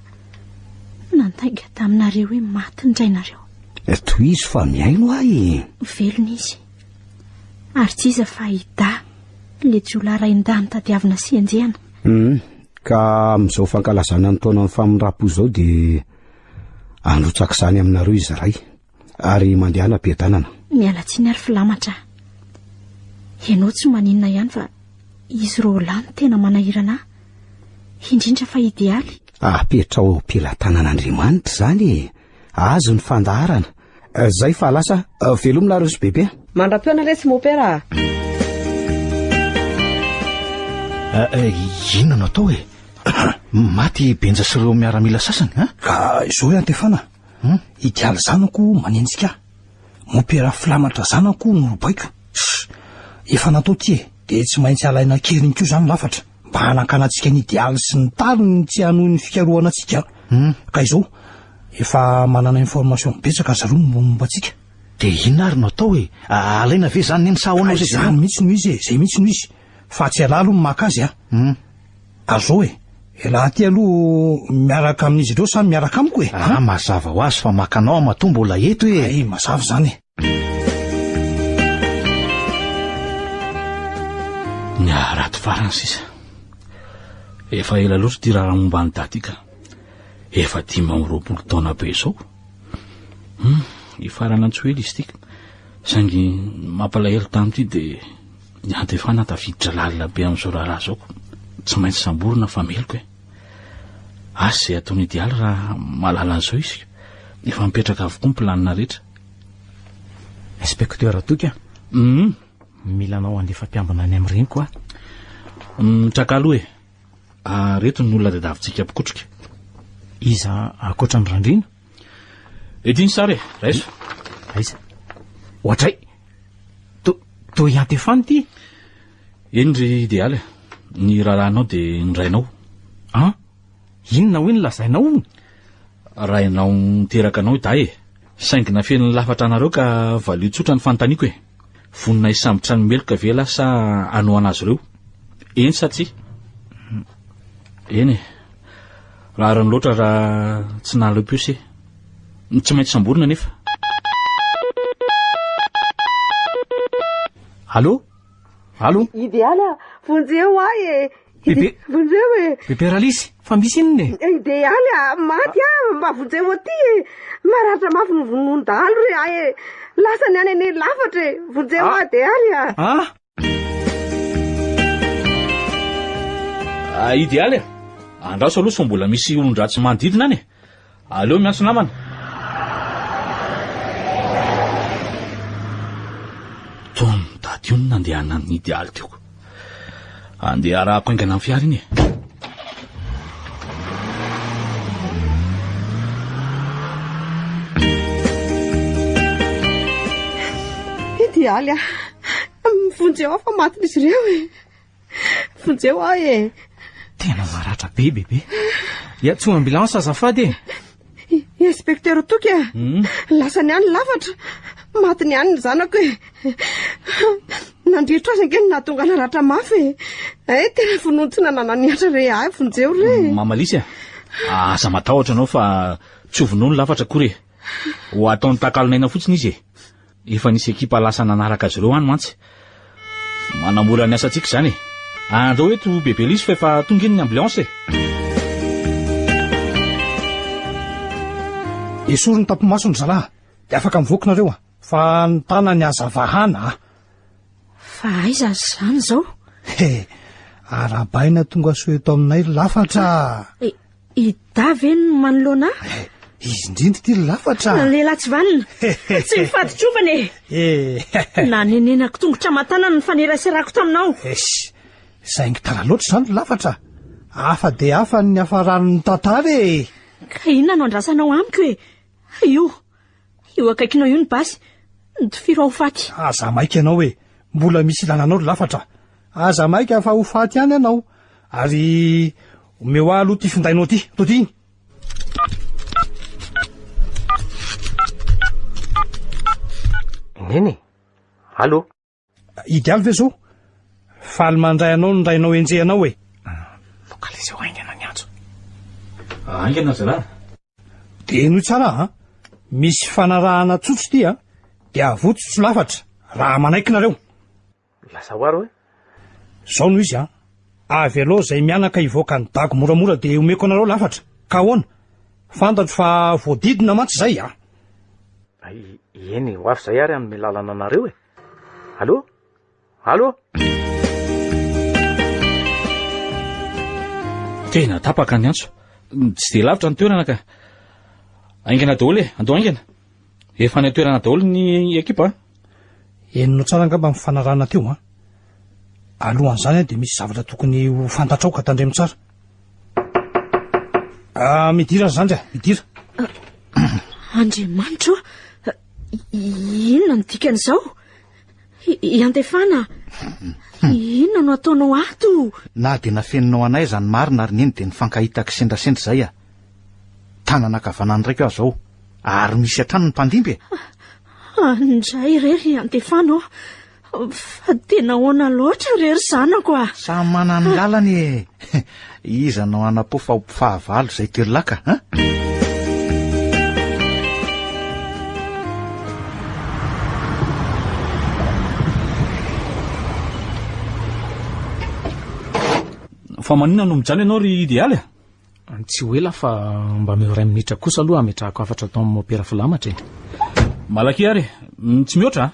nandainga taminareo hoe maty ny rainareo. Eh, tohizo fa mihaino ahy. Velona izy. Ary tsy iza fa i Da, ilay jiolahy rain-dahy notadiavina sy enjehina. Hum, ka amin'izao fankalazana ny taonan'ny famindram-po izao dia handrotsaka izany aminareo izahay ary mandehana am-piadanana. Miala tsiny ary filamatra a. Ianao tsy maninona ihany fa izy roalahy no tena manahirana ahy. Indrindra fa idealy. Apetraho eo am-pelatanan'Andriamanitra izany e. Azy ny fandaharana. Zay fa lasa. Veloma nareo sy bebe. Mandra-pihaona lesy mopera a. Inona no atao e? Maty i Benja sy ireo miaramila sasany a? Ka izao e Antefana, Idealy zanako manenjika ahy. Mopera filamatra zanako no robaiko. Efa natao ity e, dia tsy maintsy alaina an-keriny koa izany lafatra. Mba hanakanantsika ny idealy sy ny tariny tsy hanohy ny fikarohana antsika. Ka izao, efa manana information betsaka ry zareo momba antsika. Dia inona ary no atao e? Alaina ve izany neny sa ahoana ozy? Izany mihitsy no izy e, izay mihitsy no izy. Fa tsy ialahy aloha no maka azy a. Azao e! Elah aty aloha miaraka amin'izy ireo sa miaraka amiko e? Ah, mazava ho azy fa maka anao aho matoa mbola eto e! Hay, mazava izany e! Ny harato farany sisa. Efa ela loatra ity raharaha momba an'i Dada ity ka. Efa 25 taona be izao. Hum, hifarana tsy ho ela izy ity. Saingy mampalahelo tamin'ity dia Ny Antefana tafiditra lalina be amin'izao raharaha izao ko. Tsy maintsy samborina fa meloka e. Asa izay ataon'i Idealy raha mahalala an'izao izy. Efa mipetraka avokoa ny planina rehetra. Inspecteur Toky a. Hum. Mila anao handefa mpiambina any amin'ny reniko aho. Mitraka aloha e. Ary eto ny olona tadiavintsika mpikotrika. Iza ankoatra ny Randriana? Ety ny sary e, raiso. Aiza? Ohatray! To, toa iantefany ity? Eny ry Idealy, ny raharahanao dia ny rainao. An? Inona hoy ny lazainao? Rainao niteraka anao i Dahy e. Saingy nafeniny lafatra anareo ka valio tsotra ny fanontaniako e. Vonona hisambotra ny meloka ve lahy sa hanohana azy ireo? Eny sa tsia? Eny e. Rariny loatra raha tsy nahaleo puce e. Tsy maintsy samborina anefa. Allô? Allô? Idealy a! Vonjeo ahy e! Bebe. Vonjeo e! Bebe Ralisy, fa misy inona e? Idealy a! Maty aho, mba vonjeo aty e! Maratra mafy novonoin'ny dahalo re ahy e! Lasa ny any anie lafatra e! Vonjeo aho Idealy a! Ah! Ah, Idealy a! Andraso aloha sao mbola misy olon-dratsy manodidina any e! Aleo miantso namana. Toa mitady io ny nandehanan'ny idealy teo. Andeha arahako haingana amin'ny fiara iny e. Idealy a! Vonjeo aho fa matin'izy ireo e! Vonjeo aho e! Tena maratra be bebe. Iantsoa ambulance azafady e. Inspecteur Toky a! Hmm? Lasany any lafatra. Matiny any ny zanako e. Nandrirotra azy ange no nahatonga naratra mafy e. Eh, tena vonono tsy nanana ny antra re ahy, vonjeo re. Mama Lisy a! Aza matahotra anao fa tsy ho vonono lafatra akory e. Ho ataony takalon'aina fotsiny izy e. Efa nisy ekipa lasa nanaraka azy ireo any mantsy. Manamora ny asantsika izany e. Andao eto Bebe Lisy fa efa tonga iny ny ambulance e. Esory ny tampo-masony ry zalahy dia afaka mivoaka nareo a! Fa ny tanany aza vahana a! Fa aiza ary izany izao? He! Arahabaina tonga soa eto aminay ry lafatra a! I Da ve no manoloana ahy? Izy indrindra ity ry lafatra a! Lehilahy tsy vanona! Tsy mifaditrovana e! Nanenenako tongotra aman-tanana ny faneraserako taminao. Eish! Saingy tara loatra izany ry lafatra a! Hafa dia hafa ny niafaran'ny tantara e! Ka inona no andrasanao amiko e? Io! Io akaikinao io ny basy. Tifiro aho ho faty. Aza maika ianao e! Mbola misy ilana anao ry lafatra a! Aza maika fa ho faty ihany ianao. Ary omeo ahy aloha ity findainao ity. Tody iny. Neny e! Allô? Idealy ve zao? Faly mandray anao ny rainao enjehanao e. Localiseo haingana ny antso. Haingana zalahy. Dia henoy tsara an. Misy fanarahana tsotso ity an. Dia avotsotso lafatra raha manaiky nareo. Lasa ho ary hoe? Zao no izy an. Avelao izay mianaka hivoaka an'i Dago moramora dia omeko anareo lafatra. Ka ahoana? Fantatro fa voadidina mantsy izay an. Eny, ho avy izay ary hanome lalana anareo e. Allô? Allô? Tena tapaka ny antso. Tsy dia lavitra ny toerana ka. Haingana daholo e, andao haingana. Efa any an-toerana daholo ny ekipa a. Henonao tsara angamba ny fanarahana teo an. Alohan'izany dia misy zavatra tokony ho fantatrao ka tandremo tsara. Ah, midira ry zandry a, midira. Andriamanitra o, inona no dikan'izao? Iantefana, inona no ataonao ato? Na dia nafeninao anay aza ny marina ry neny dia nifankahita kisendrasendra izay a. Tanana ankavanan'ny raiko aho izao, ary misy hatrany ny mpandimby e. Andray re ry Iantefana ô, fa tena ahoana loatra re ry zanako a. Samy manana ny lalany e. Iza no hanapo fa ho mpifahavalo izay telolahy ka, an? Fa maninona no mijaly ianao ry Idealy a? Tsy ho ela fa mba omeo iray minitra kosa aloha hametrahako hafatra atao amin'ny mopera filamatra e. Malaky ary e, tsy mihoatra a.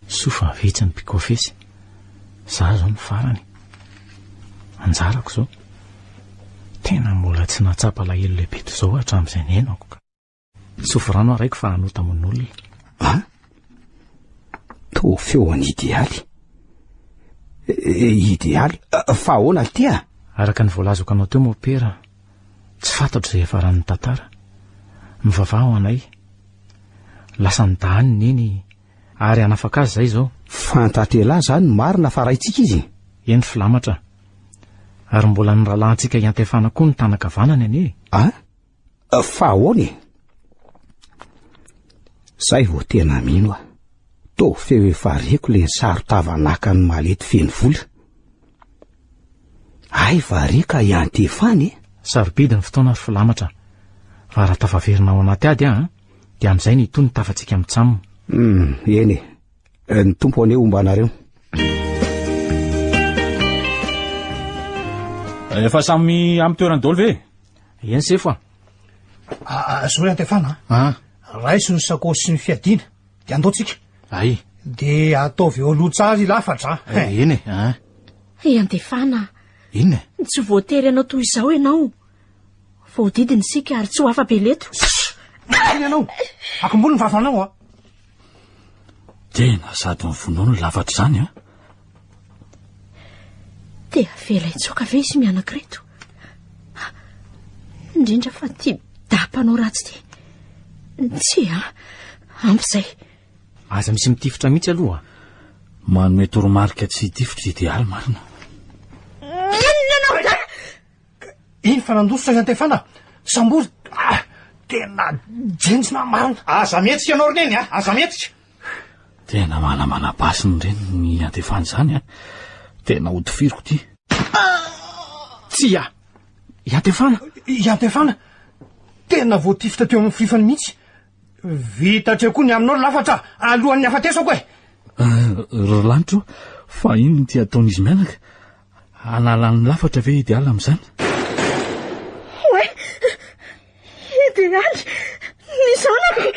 Soa fa vitsy ny mpikofesy. Za zao no farany. Anjarako zao. Tena mbola tsy nahatsapa alahelo lehibe toy izao hatramin'izay niainako ka. Tsofy rano aho raiko fa hanota amon'olona. An? Toa feo an'i Idealy. Idealy? Fa ahoana ity a? Araka ny voalazako anao teo mopera, tsy fantatro izay hiafaran'ny tantara. Mivavaha ho anay. Lasa nidahany neny ary hanafaka azy izay izao. Fantatr'elah izany ny marina fa raintsika izy e. Eny filamatra. Ary mbola ny rahalahintsika iantefana koa ny tanan-kavanany anie e. An? Fa ahoana e? Zay vao tena mino aho. Toa feo efa reko le nisaro-tava naka ny malety feno vola. Hay va re ka iantefany e? Sarobidy ny fotoana ry filamatra. Fa raha tafaverina ao anaty ady aho, dia amin'izay no hitohy ny tafantsika mitsam. Hum, eny e. Ny Tompo anie homba anareo. Efa samy amin'ny toerany daholo ve? Eny sefo a. Ah, Zory Antefana a. Ah. Raiso ny sakaosy sy ny fiadiana, dia andao tsika. Ay. Dia ataovy eo aloha tsara i Lafatra a. Eh, eny e. Ah. Ry Antefana, Inona e? tsy voatery hanao toy izao ianao. Voahodidina isika ary tsy ho afa-be leto. Iny ianao. Akomboly ny vavanao a. Tena sady mivonono ny lafatra izany a. Te havela hitsoaka ve izy mianaka ireto? Indrindra fa ity dahy mpanao ratsy ity. Tsia, ampy izay. Aza misy mitifitra mihitsy aloha. Manome toromarika tsy hitifitra idealy marina. Inona no Iny fa nandositra izy Antefana. Sambory. Ah, tena jenjina marina. Aza mihetsika ianao ry neny a, aza mihetsika. Tena manamana basy ny reniny ny Antefana izany a. Tena hotifiriko ity. Tsia! I Antefana! I Antefana! Tena voatifitra teo amin'ny firifany mihitsy. Vita hatreo koa ny aminao ry lafatra alohan'ny hafatesako e! Ry lanitro, fa inona ity ataon'izy mianaka? Hanala ny lafatra ve Idealy amin'izany? Oay! Idealy! Ny zanako!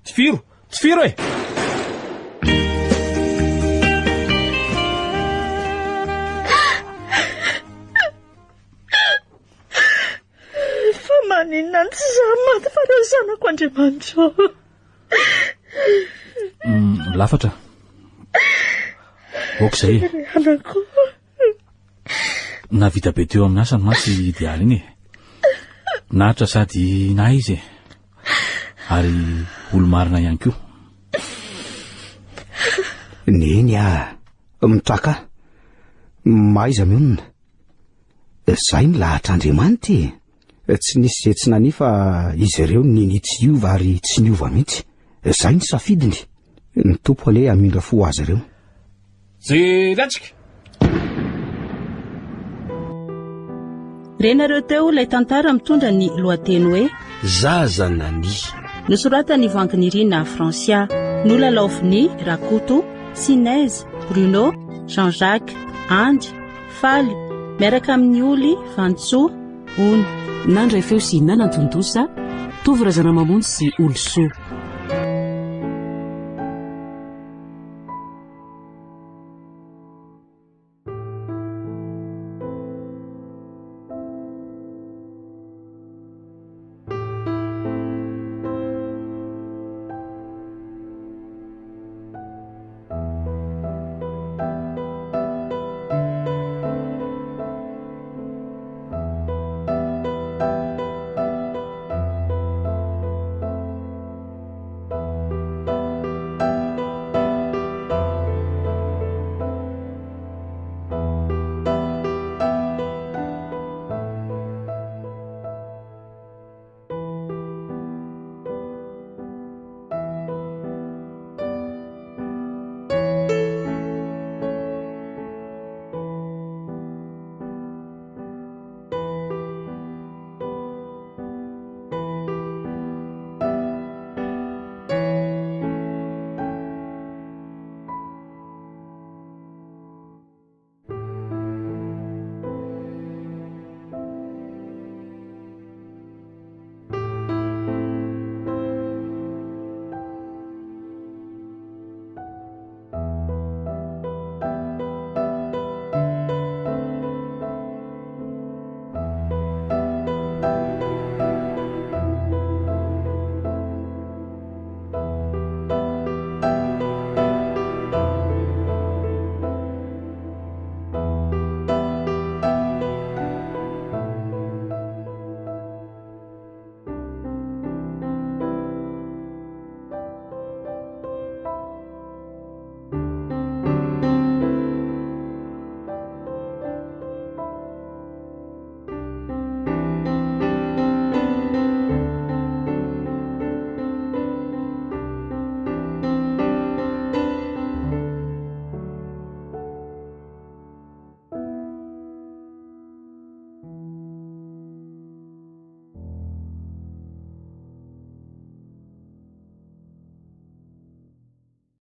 Tifiro! Tifiro e! Fa maninona no tsy izaho maty fa ireo zanako Andriamanitra ô? Mm, lafatra. Ok izay e. Anako. Nahavita be teo amin'ny asany mantsy idealy iny e. Naharitra sady nahay izy e. Ary olo-marina ihany koa. Neny a, mitraka. Mahaiza mionona. Zay ny lahatr'Andriamanitra e! Tsy nisy izay tsy nania fa izy ireo ninia tsy hiova ary tsy niova mihitsy. Zay ny safidiny. Ny Tompo anie hamindra fo ho azy ireo. Jerentsika! Renareo teo ilay tantara mitondra ny lohateny hoe Zaza nania. Nosoratan'i Voanginirina Francia. Nolalaovin'i Rakoto, Sinèse, Bruno, Jean Jacques, Andy, Faly, miaraka amin'i Oly, Vantsoa, Ony. Nandray feo sy nanantontosa, Tovo Razanamamonjy sy Olisoa.